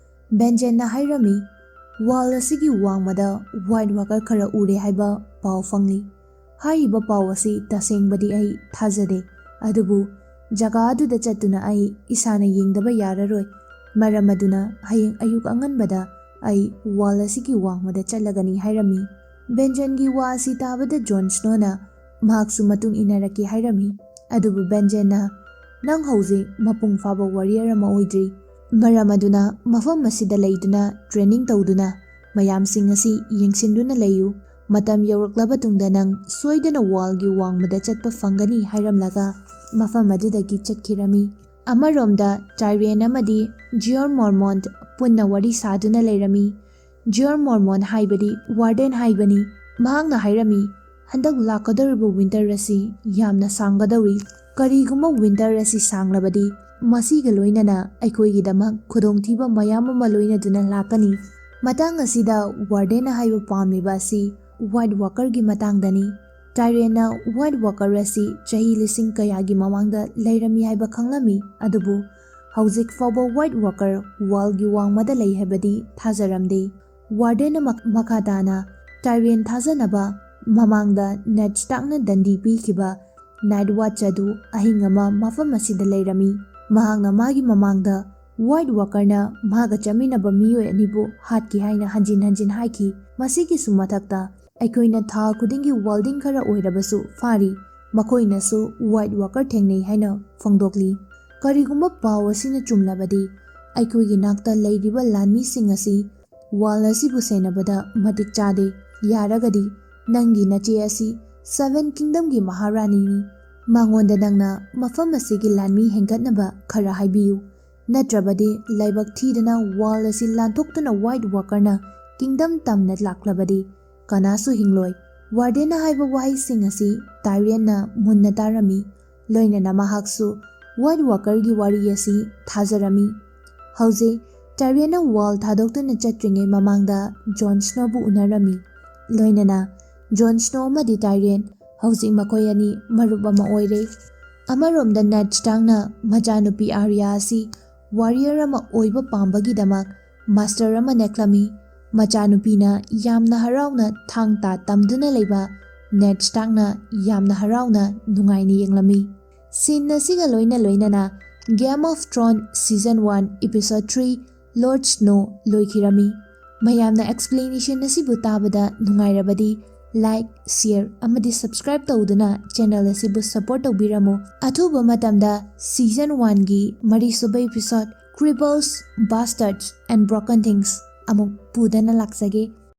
ꯕꯦꯟꯖꯦꯟꯅ ꯍꯥꯏꯔꯝꯃꯤ, "ꯋꯥꯜ ꯑꯁꯤꯒꯤ ꯋꯥꯡꯃꯗ ꯋꯥꯏꯠ ꯋꯥꯀꯔ ꯈꯔ ꯎꯔꯦ ꯍꯥꯏꯕ ꯄꯥꯎ ꯐꯪꯂꯤ꯫ ꯍꯥꯏꯔꯤꯕ ꯄꯥꯎ ꯑꯁꯤ ꯇꯁꯦꯡꯕꯗꯤ ꯑꯩ ꯊꯥꯖꯗꯦ, ꯑꯗꯨꯕꯨ ꯖꯒꯥ ꯑꯗꯨꯗ ꯆꯠꯇꯨꯅ ꯑꯩ ꯏꯁꯥꯅ ꯌꯦꯡꯗꯕ ꯌꯥꯔꯔꯣꯏ꯫ ꯃꯔꯝ ꯑꯗꯨꯅ ꯍꯌꯦꯡ ꯑꯌꯨꯛ ꯑꯉꯟꯕꯗ ꯑꯩ ꯋꯥꯜ ꯑꯁꯤꯒꯤ ꯋꯥꯡꯃꯗ ꯆꯠꯂꯒꯅꯤ" ꯍꯥꯏꯔꯝꯃꯤ꯫ ꯕꯦꯟꯖꯦꯟꯒꯤ ꯋꯥ ꯑꯁꯤ ꯇꯥꯕꯗ ꯖꯣꯟ ꯁ꯭ꯅꯣꯅ ꯃꯍꯥꯛꯁꯨ ꯃꯇꯨꯡ ꯏꯟꯅꯔꯛꯀꯦ ꯍꯥꯏꯔꯝꯃꯤ꯫ ꯑꯗꯨꯕꯨ ꯕꯦꯟꯖꯦꯟꯅ, "ꯅꯪ ꯍꯧꯖꯤꯛ ꯃꯄꯨꯡ ꯐꯥꯕ ꯋꯥꯔꯤꯌꯔ ꯑꯃ ꯑꯣꯏꯗ꯭ꯔꯤ꯫ ꯃꯔꯝ ꯑꯗꯨꯅ ꯃꯐꯝ ꯑꯁꯤꯗ ꯂꯩꯗꯨꯅ ꯇ꯭ꯔꯦꯅꯤꯡ ꯇꯧꯗꯨꯅ ꯃꯌꯥꯝꯁꯤꯡ ꯑꯁꯤ ꯌꯦꯡꯁꯤꯟꯗꯨꯅ ꯂꯩꯌꯨ꯫ ꯃꯇꯝ ꯌꯧꯔꯛꯂꯕ ꯇꯨꯡꯗ ꯅꯪ ꯁꯣꯏꯗꯅ ꯋꯥꯜꯒꯤ ꯋꯥꯡꯃꯗ ꯆꯠꯄ ꯐꯪꯒꯅꯤ" ꯍꯥꯏꯔꯝꯂꯒ ꯃꯐꯝ ꯑꯗꯨꯗꯒꯤ ꯆꯠꯈꯤꯔꯝꯃꯤ꯫ ꯑꯃꯔꯣꯝꯗ ꯇꯥꯏꯔꯦꯟ ꯑꯃꯗꯤ ꯖꯤꯌꯣꯔ ꯃꯣꯔꯃꯣꯟꯠ ꯄꯨꯟꯅ ꯋꯥꯔꯤ ꯁꯥꯗꯨꯅ ꯂꯩꯔꯝꯃꯤ꯫ ꯖꯤꯌꯣꯔ ꯃꯣꯔꯃꯣꯟ ꯍꯥꯏꯕꯗꯤ ꯋꯥꯔꯗꯦꯟ ꯍꯥꯏꯕꯅꯤ꯫ ꯃꯍꯥꯛꯅ ꯍꯥꯏꯔꯝꯃꯤ, "ꯍꯟꯗꯛ ꯂꯥꯛꯀꯗꯧꯔꯤꯕ ꯋꯤꯟꯇꯔ ꯑꯁꯤ ꯌꯥꯝꯅ ꯁꯥꯡꯒꯗꯧꯔꯤ꯫ ꯀꯔꯤꯒꯨꯝꯕ ꯋꯤꯟꯇꯔ ꯑꯁꯤ ꯁꯥꯡꯂꯕꯗꯤ ꯃꯁꯤꯒ ꯂꯣꯏꯅꯅ ꯑꯩꯈꯣꯏꯒꯤꯗꯃꯛ ꯈꯨꯗꯣꯡꯊꯤꯕ ꯃꯌꯥꯝ ꯑꯃ ꯂꯣꯏꯅꯗꯨꯅ ꯂꯥꯛꯀꯅꯤ"꯫ ꯃꯇꯥꯡ ꯑꯁꯤꯗ ꯋꯥꯔꯗꯦꯟ ꯍꯥꯏꯕ ꯄꯥꯝꯂꯤꯕ ꯑꯁꯤ ꯋꯥꯏꯠ ꯋꯥꯀꯔꯒꯤ ꯃꯇꯥꯡꯗꯅꯤ꯫ ꯇꯥꯏꯔꯦꯟꯅ ꯋꯥꯏꯠ ꯋꯥꯀꯔ ꯑꯁꯤ ꯆꯍꯤ ꯂꯤꯁꯤꯡ ꯀꯌꯥꯒꯤ ꯃꯃꯥꯡꯗ ꯂꯩꯔꯝꯃꯤ ꯍꯥꯏꯕ ꯈꯪꯂꯝꯃꯤ, ꯑꯗꯨꯕꯨ ꯍꯧꯖꯤꯛ ꯐꯥꯎꯕ ꯋꯥꯏꯠ ꯋꯥꯀꯔ ꯋꯥꯜꯒꯤ ꯋꯥꯡꯃꯗ ꯂꯩ ꯍꯥꯏꯕꯗꯤ ꯊꯥꯖꯔꯝꯗꯦ꯫ ꯋꯥꯔꯗꯦꯟꯅ ꯃꯛ-, ꯃꯈꯥ ꯇꯥꯅ ꯇꯥꯏꯔꯦꯟ ꯊꯥꯖꯅꯕ ꯃꯃꯥꯡꯗ ꯅꯦꯗ ꯁ꯭ꯇꯥꯔꯛꯅ ꯗꯟꯗꯤ ꯄꯤꯈꯤꯕ ꯅꯥꯏꯠ ꯋꯥꯆ ꯑꯗꯨ ꯑꯍꯤꯡ ꯑꯃ ꯃꯐꯝ ꯑꯁꯤꯗ ꯂꯩꯔꯝꯃꯤ꯫ ꯃꯍꯥꯛꯅ ꯃꯥꯒꯤ ꯃꯃꯥꯡꯗ ꯋꯥꯏꯠ ꯋꯥꯀꯔꯅ ꯃꯥꯒ ꯆꯠꯃꯤꯟꯅꯕ ꯃꯤꯑꯣꯏ ꯑꯅꯤꯕꯨ ꯍꯥꯠꯈꯤ ꯍꯥꯏꯅ ꯍꯟꯖꯤꯟ ꯍꯟꯖꯤꯟ ꯍꯥꯏꯈꯤ꯫ ꯃꯁꯤꯒꯤꯁꯨ ꯃꯊꯛꯇ ꯑꯩꯈꯣꯏꯅ ꯊꯥ ꯈꯨꯗꯤꯡꯒꯤ ꯋꯥꯜꯗꯤꯡ ꯈꯔ ꯑꯣꯏꯔꯕꯁꯨ ꯐꯥꯔꯤ, ꯃꯈꯣꯏꯅꯁꯨ ꯋꯥꯏꯠ ꯋꯥꯀꯔ ꯊꯦꯡꯅꯩ ꯍꯥꯏꯅ ꯐꯣꯡꯗꯣꯛꯂꯤ꯫ ꯀꯔꯤꯒꯨꯝꯕ ꯄꯥꯎ ꯑꯁꯤꯅ ꯆꯨꯝꯂꯕꯗꯤ, ꯑꯩꯈꯣꯏꯒꯤ ꯅꯥꯛꯇ ꯂꯩꯔꯤꯕ ꯂꯥꯟꯃꯤꯁꯤꯡ ꯑꯁꯤ ꯋꯥꯜ ꯑꯁꯤꯕꯨ ꯁꯦꯟꯅꯕꯗ ꯃꯇꯤꯛ ꯆꯥꯗꯦ꯫ ꯌꯥꯔꯒꯗꯤ ꯅꯪꯒꯤ ꯅꯆꯦ ꯑꯁꯤ ꯁꯚꯦꯟ ꯀꯤꯡꯗꯝꯒꯤ ꯃꯍꯥꯔꯥꯅꯤꯅꯤ꯫ ꯃꯉꯣꯟꯗ ꯅꯪꯅ ꯃꯐꯝ ꯑꯁꯤꯒꯤ ꯂꯥꯟꯃꯤ ꯍꯦꯟꯒꯠꯅꯕ ꯈꯔ ꯍꯥꯏꯕꯤꯌꯨ꯫ ꯅꯠꯇ꯭ꯔꯕꯗꯤ ꯂꯥꯏꯕꯛ ꯊꯤꯗꯅ ꯋꯥꯜ ꯑꯁꯤ ꯂꯥꯟꯊꯣꯛꯇꯨꯅ ꯋꯥꯏꯠ ꯋꯥꯀꯔꯅ ꯀꯤꯡꯗꯝ ꯇꯝꯅ ꯂꯥꯛꯂꯕꯗꯤ ꯀꯅꯥꯁꯨ ꯍꯤꯡꯂꯣꯏ꯫ ꯋꯥꯔꯗꯦꯟꯅ ꯍꯥꯏꯕ ꯋꯥꯍꯩꯁꯤꯡ ꯑꯁꯤ ꯇꯥꯏꯔꯦꯟꯅ ꯃꯨꯟꯅ ꯇꯥꯔꯝꯃꯤ꯫ ꯂꯣꯏꯅꯅ ꯃꯍꯥꯛꯁꯨ ꯋꯥꯏꯠ ꯋꯥꯀꯔꯒꯤ ꯋꯥꯔꯤ ꯑꯁꯤ ꯊꯥꯖꯔꯝꯃꯤ꯫ ꯍꯧꯖꯤꯛ ꯇꯥꯏꯔꯦꯟꯅ ꯋꯥꯜ ꯊꯥꯗꯣꯛꯇꯨꯅ ꯆꯠꯇ꯭ꯔꯤꯉꯩ ꯃꯃꯥꯡꯗ ꯖꯣꯟ ꯁ꯭ꯅꯣꯕꯨ ꯎꯅꯔꯝꯃꯤ꯫ ꯂꯣꯏꯅꯅ ꯖꯣꯟ ꯁ꯭ꯅꯣ ꯑꯃꯗꯤ ꯇꯥꯏꯔꯦꯟ ꯍꯧꯖꯤꯛ ꯃꯈꯣꯏ ꯑꯅꯤ ꯃꯔꯨꯞ ꯑꯃ ꯑꯣꯏꯔꯦ꯫ ꯑꯃꯔꯣꯝꯗ ꯅꯦꯗ ꯁ꯭ꯇꯥꯔꯛꯅ ꯃꯆꯥꯅꯨꯄꯤ ꯑꯥꯔꯌꯥ ꯑꯁꯤ ꯋꯥꯔꯤꯌꯔ ꯑꯃ ꯑꯣꯏꯕ ꯄꯥꯝꯕꯒꯤꯗꯃꯛ ꯃꯥꯁꯇꯔ ꯑꯃ ꯅꯦꯛꯂꯝꯃꯤ꯫ ꯃꯆꯥꯅꯨꯄꯤꯅ ꯌꯥꯝꯅ ꯍꯔꯥꯎꯅ ꯊꯥꯡ ꯇꯥ ꯇꯝꯗꯨꯅ ꯂꯩꯕ ꯅꯦꯗ ꯁ꯭ꯇꯥꯔꯛꯅ ꯌꯥꯝꯅ ꯍꯔꯥꯎꯅ ꯅꯨꯡꯉꯥꯏꯅ ꯌꯦꯡꯂꯝꯃꯤ꯫ ꯁꯤꯟ ꯑꯁꯤꯒ ꯂꯣꯏꯅ ꯂꯣꯏꯅꯅ Game of Thrones Season one Episode three Lord Snow ꯂꯣꯏꯈꯤꯔꯝꯃꯤ꯫ ꯃꯌꯥꯝꯅ explanation ꯑꯁꯤꯕꯨ ꯇꯥꯕꯗ ꯅꯨꯡꯉꯥꯏꯔꯕꯗꯤ like, share ꯑꯃꯗꯤ subscribe ꯇꯧꯗꯨꯅ channel ꯑꯁꯤꯕꯨ support ꯇꯧꯕꯤꯔꯝꯃꯨ꯫ ꯑꯊꯨꯕ ꯃꯇꯝꯗ Season oneꯒꯤ ꯃꯔꯤꯁꯨꯕ episode Cripples, Bastards and Broken Things ꯑꯃꯨꯛ ꯄꯨꯗꯅ ꯂꯥꯛꯆꯒꯦ꯫